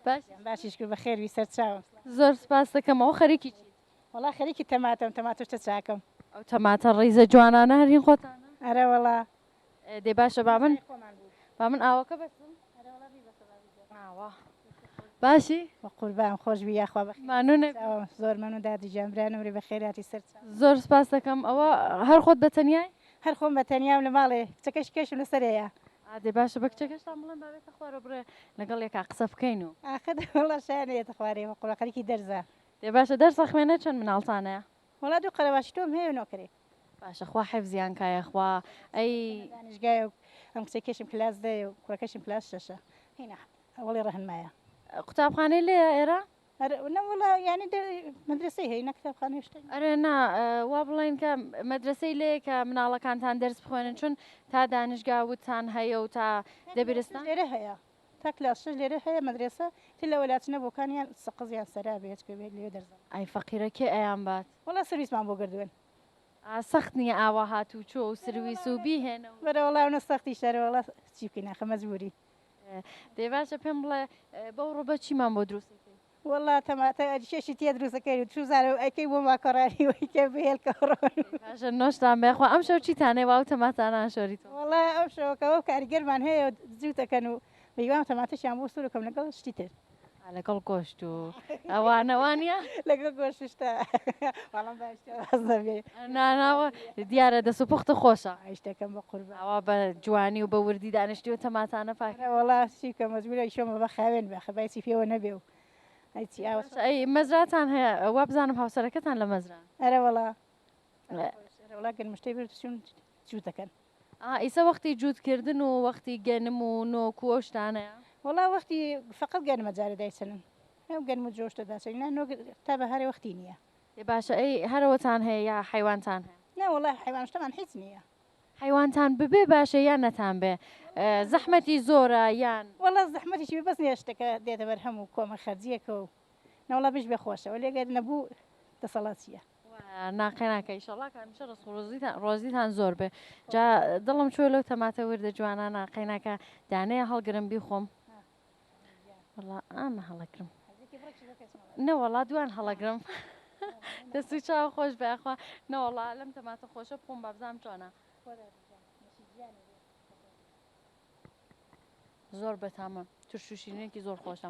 [SPEAKER 1] باش
[SPEAKER 13] باشیش کرد بەخێربی سەرچاوم.
[SPEAKER 1] زۆر سپاس دەکەم ئەوە خەریکی چیت؟
[SPEAKER 13] وەڵا خەریکی تەماتەم تەماتە شتە چاکەم.
[SPEAKER 1] ئەو تەماتە ڕیزە جوانانە هەر هین خۆتانە؟
[SPEAKER 13] ئەرە وەڵا.
[SPEAKER 1] دەی باشە با من با من ئاوەکە بەسم.
[SPEAKER 13] ئەرە وەڵا بیبەسە با بیبەسە.
[SPEAKER 1] ئاوا باشی؟
[SPEAKER 13] بەقوربان خۆش بی یاخوا بەخێر
[SPEAKER 1] مانوو نەبی.
[SPEAKER 13] زۆر مەمنون دادی گیان برا نمری بەخێرهاتی سەرچاوم.
[SPEAKER 1] زۆر سپاس دەکەم ئەوە هەر خۆت بە تەنیای؟
[SPEAKER 13] هەر خۆم بە تەنیام لە ماڵێ کچەکەش کێشم لەسەرەیە.
[SPEAKER 1] ئا دەی باشە بە کچەکەشتان بڵێن با بێتە خوارەوە بڕێ لەگەڵ یەکا قسە بکەین و.
[SPEAKER 13] ئاخر وەڵا شایان یەتە خوارێ بەقوربان خەریکی دەرزە.
[SPEAKER 1] دەی باشە دەرس ئەخوێنێ چەند مناڵتان هەیە؟
[SPEAKER 13] وەڵا دوو قەرەباشی تۆم هەیە و نۆکەرێک.
[SPEAKER 1] باشە خوا حیفزیان کا یاخوا ئەی.
[SPEAKER 13] دانیشگایە و ئەم کچەکەشم کلاس دەیە و کوڕەکەشم کلاس شەشە هینا ئەوەڵی ڕەهنمایە.
[SPEAKER 1] قوتابخانەی لێیە ئێرە؟
[SPEAKER 13] ئەرێ نەوەڵا یانی مەدرەسەی هەیە نە قوتابخانەی شتێک.
[SPEAKER 1] ئەرێ نا وا بڵێین کە مەدرەسەی لێیە کە مناڵەکانتان دەرس بخوێنن چون تا دانشگا وتان هەیە و تا دەبیرستان؟
[SPEAKER 13] لێرە هەیە تا کلاس شەش لێرە هەیە مەدرەسە تر لەوە لاچنە بۆکان یان سەقز یان سەرا بێ هەچ کوێ بێ لەوێ دەرس دەڵێن.
[SPEAKER 1] ئای فەقیرە کێ ئەیانبات؟
[SPEAKER 13] وەڵا سرویسمان بۆ گردوون.
[SPEAKER 1] ئا سەخت نییە ئاوا هاتوچۆ و سرویس و بیهێنە و.
[SPEAKER 13] بەرەوەڵا ئەونە سەختیشە ئەرێوەڵا چی بکەین ئاخە مەجبوورین.
[SPEAKER 1] دەی باشە پێم بڵێ بەو ڕۆبە چیمان بۆ دروست ئەکەی؟
[SPEAKER 13] وەڵا تەماتە شێشی تێ دروست ئەکەین و چوزانم ئەکەی بۆ ماکەڕانی و ئەیکەی بە هێلکە و ڕۆن.
[SPEAKER 1] باشە نۆشتان بێ خوا ئەمشەو چیتان هەیە وا ئەو تەماتانە ئەشۆریتەوە؟
[SPEAKER 13] وەڵا ئەمشەوەکە وەک کاریگەرمان هەیە و جووت ئەکەن و بەهیوام تەماتەشیان بۆ سوور ئەکەم لەگەڵ شتی تر.
[SPEAKER 1] لەگەڵ گۆشت و ئەوانە وانە؟
[SPEAKER 13] لەگەڵ گۆشت و شتە وەڵام با شتە ڕاست نەبێ.
[SPEAKER 1] نا نا دیارە دەست و پوختە خۆشە.
[SPEAKER 13] ئای شتەکەم بە قوربان.
[SPEAKER 1] ئەوە بە جوانی و بە وردی دانیشتووە تەماتانە پاک.
[SPEAKER 13] ئەرێ وەڵا چی بکەم مەجبوورە ئیشۆمە بە خاوێن بێ ئاخر با هیچی پێوە نەبێ و ئەی چی ئاوە.
[SPEAKER 1] ئەی مەزراتان هەیە وابزانم هاوسەرەکەتان لە مەزران.
[SPEAKER 13] ئەرێ وەڵا. ئەرێ وەڵا گەنمشتەی برد چوون جووت دەکەن.
[SPEAKER 1] ئا ئیسە وەختی جووت کردن و وەختی گەنم و نۆک و ئەو شتانەیە؟
[SPEAKER 13] وەڵا وەختی فەقەت گەنمە جارێ دایچنن. ئەو گەنم و جۆشتە داچێنین نا نۆک تا بەهارێ وەختی نییە.
[SPEAKER 1] ئێ باشە ئەی هەرەوەتان هەیە یا حەیوانتان هەیە؟
[SPEAKER 13] نا وەڵا حەیوان شتەمان هیچ نییە.
[SPEAKER 1] حەیوانتان ببێ باشە یان نەتان بێ زەحمەتی زۆرە یان؟
[SPEAKER 13] وەڵا زەحمەتیشی بێ بەس نییە شتەکە دێتە بەرهەم و کۆمە خەرجییەکە و نەوەڵا بش بێ خۆشە وەلی ئەگەر نەبوو دەسەڵات چییە.
[SPEAKER 1] نا قەیناکە ئیشەڵا کە هەمیشە ڕزق و ڕۆزیتان ڕۆزیتان زۆر بێ جا دڵم چووە لەو تەماتە وردە جوانانە قەیناکە دانەیە هەڵگرم بیخۆم وەڵا ئامە هەڵەگرم نەوەڵا دوان هەڵەگرم دەست و چاو خۆش بێ ئەخوا نەوەڵا لەم تەماتە خۆشە بخۆم بابزانم چۆنە زۆر بەتامە ترش و شیرینێکی زۆر خۆشە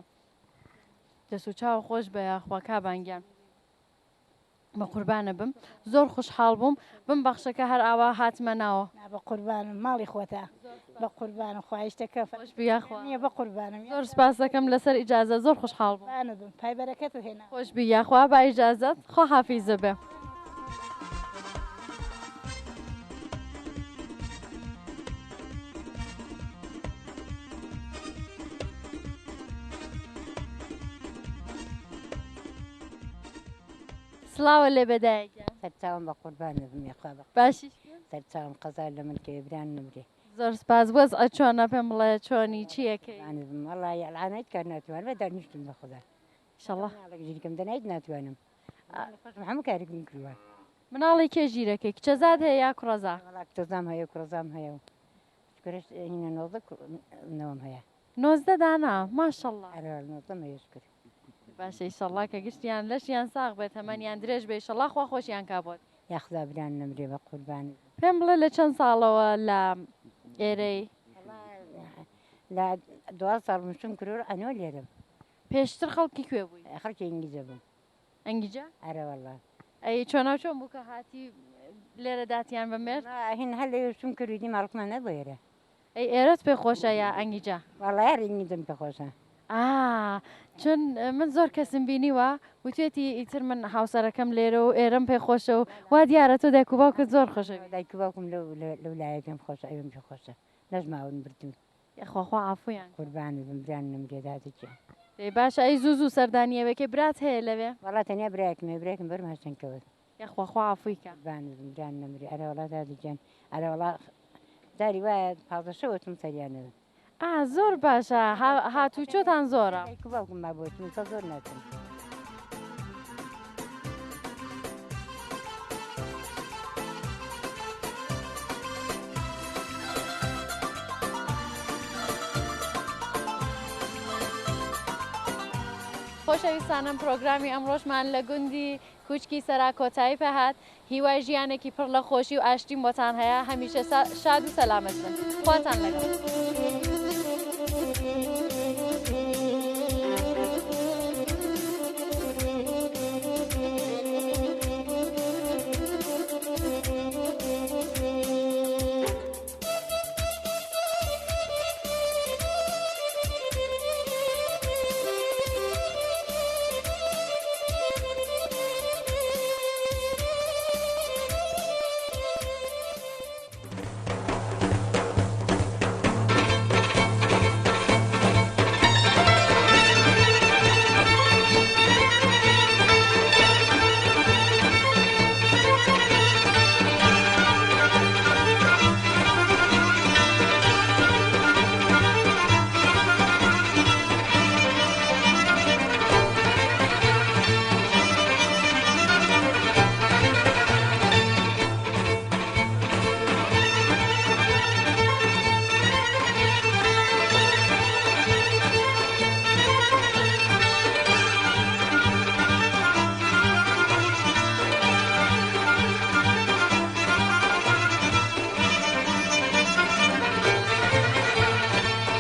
[SPEAKER 1] دەست و چاو خۆش بە یاخوا کابان گیان بە قوربانە بم زۆر خوشحاڵ بووم بم بەخشەکە هەر ئاوا هاتمە ناوە.
[SPEAKER 13] نا بە قوربانم ماڵی خۆتە بە قوربانم خوایشتەکە
[SPEAKER 1] خۆش بی یاخوا
[SPEAKER 13] نیە بە قوربانم
[SPEAKER 1] زۆر سپاس دەکەم لەسەر ئیجازە زۆر خوشحاڵ بووم.
[SPEAKER 13] قوربانت بم پای بەرەکەتت هێنا.
[SPEAKER 1] خۆش بی یاخوا با ئیجازەت خواحافیزە بێ. سڵاوە لێ بێ دایە گیان.
[SPEAKER 15] سەرچاوم بە قوربانت بم یاخوا بە
[SPEAKER 1] باشی
[SPEAKER 15] سەرچاوم قەزا لە من کەوێ بران نمرێ.
[SPEAKER 1] زۆر سپاس وەزعت چۆنە پێم بڵێ چۆنی چی ئەکەی؟
[SPEAKER 15] قوربانت بم وەڵاهی ئەلعان هیچ کار ناتوانم بە دانیشتم بە خودا.
[SPEAKER 1] ئیشەڵا.
[SPEAKER 15] مناڵێک ژیرکەم دەنا هیچ ناتوانم. خۆشم هەموو کارێکم کردووە.
[SPEAKER 1] مناڵی کێ ژیرەکەی کچەزات هەیە یا کوڕەزا؟
[SPEAKER 15] وەڵا کچەزام هەیە و کوڕەزام هەیە و شکرەش هینە 19 نەوەم هەیە.
[SPEAKER 1] 19 دانە ماشەڵا.
[SPEAKER 15] ئەرێ وەڵا 19 هەیە شکر.
[SPEAKER 1] باشە ئیشەڵا کە گشتیان لەشیان ساغ بێت تەمەنیان درێژ بێ ئیشەڵا خوا خۆشیان کا بۆت.
[SPEAKER 15] یاخدا بران نەمرێ بە قوربانت.
[SPEAKER 1] پێم بڵێ لە چەند ساڵەوە لە ئێرەی؟
[SPEAKER 15] لە 12 ساڵ بووم شوم کردووە ئەنۆ لێرەم.
[SPEAKER 1] پێشتر خەڵکی کوێ بووی؟
[SPEAKER 15] خەڵکی ئینگلیزە بووم.
[SPEAKER 1] ئەنگیجە؟
[SPEAKER 15] ئەرێ وەڵا.
[SPEAKER 1] ئەی چۆناو چۆن بوو کە هاتی لێرە داتیان بە مێرد؟
[SPEAKER 15] هین هەر لەوێ شوم کردووی دی ماڵکمان نەبوو ئێرە.
[SPEAKER 1] ئەی ئێرەت پێ خۆشە یا ئەنگیجە؟
[SPEAKER 15] وەڵا هەر ئینگیجەم پێ خۆشە.
[SPEAKER 1] ئا چون من زۆر کەسم بینیوە وتوێتی ئیتر من هاوسەرەکەم لێرە و ئێرەم پێ خۆشە و وا دیارە تۆ دایک و باوکت زۆر خۆشەویست.
[SPEAKER 15] دایک و باوکم لەو لایە پێم خۆشە ئەوێم پێ خۆشە نەشماون مردوون.
[SPEAKER 1] یاخوا خوا عەفویان کا.
[SPEAKER 15] قوربانت بم بران نەمرێ دادە گیان.
[SPEAKER 1] دەی باشە ئەی زوو زوو سەردانی ئەوێ کەی برات هەیە لەوێ؟
[SPEAKER 15] وەڵا تەنیا برایەکم هەیە برایەکم بەرم هەرچەند کەوت.
[SPEAKER 1] یاخوا خوا عەفوی کا.
[SPEAKER 15] قوربانت بم بران نەمرێ ئەرێ وەڵا دادە گیان ئەرێ وەڵا جاری وایە 15 شەو ئەچم سەریانەوە.
[SPEAKER 1] ئا زۆر باشە هاتوچۆتان زۆرە.
[SPEAKER 15] دایک و باوکم مابوو ئەچم ئێستا زۆر ناچم.
[SPEAKER 1] خۆشەویستانم پرۆگرامی ئەمڕۆشمان لە گوندی کوچکی سەرا کۆتایی پێهات هیوای ژیانێکی پڕ لە خۆشی و ئاشتیم بۆتان هەیە هەمیشە شاد و سەلامەت بن خواتان لەگەڵ.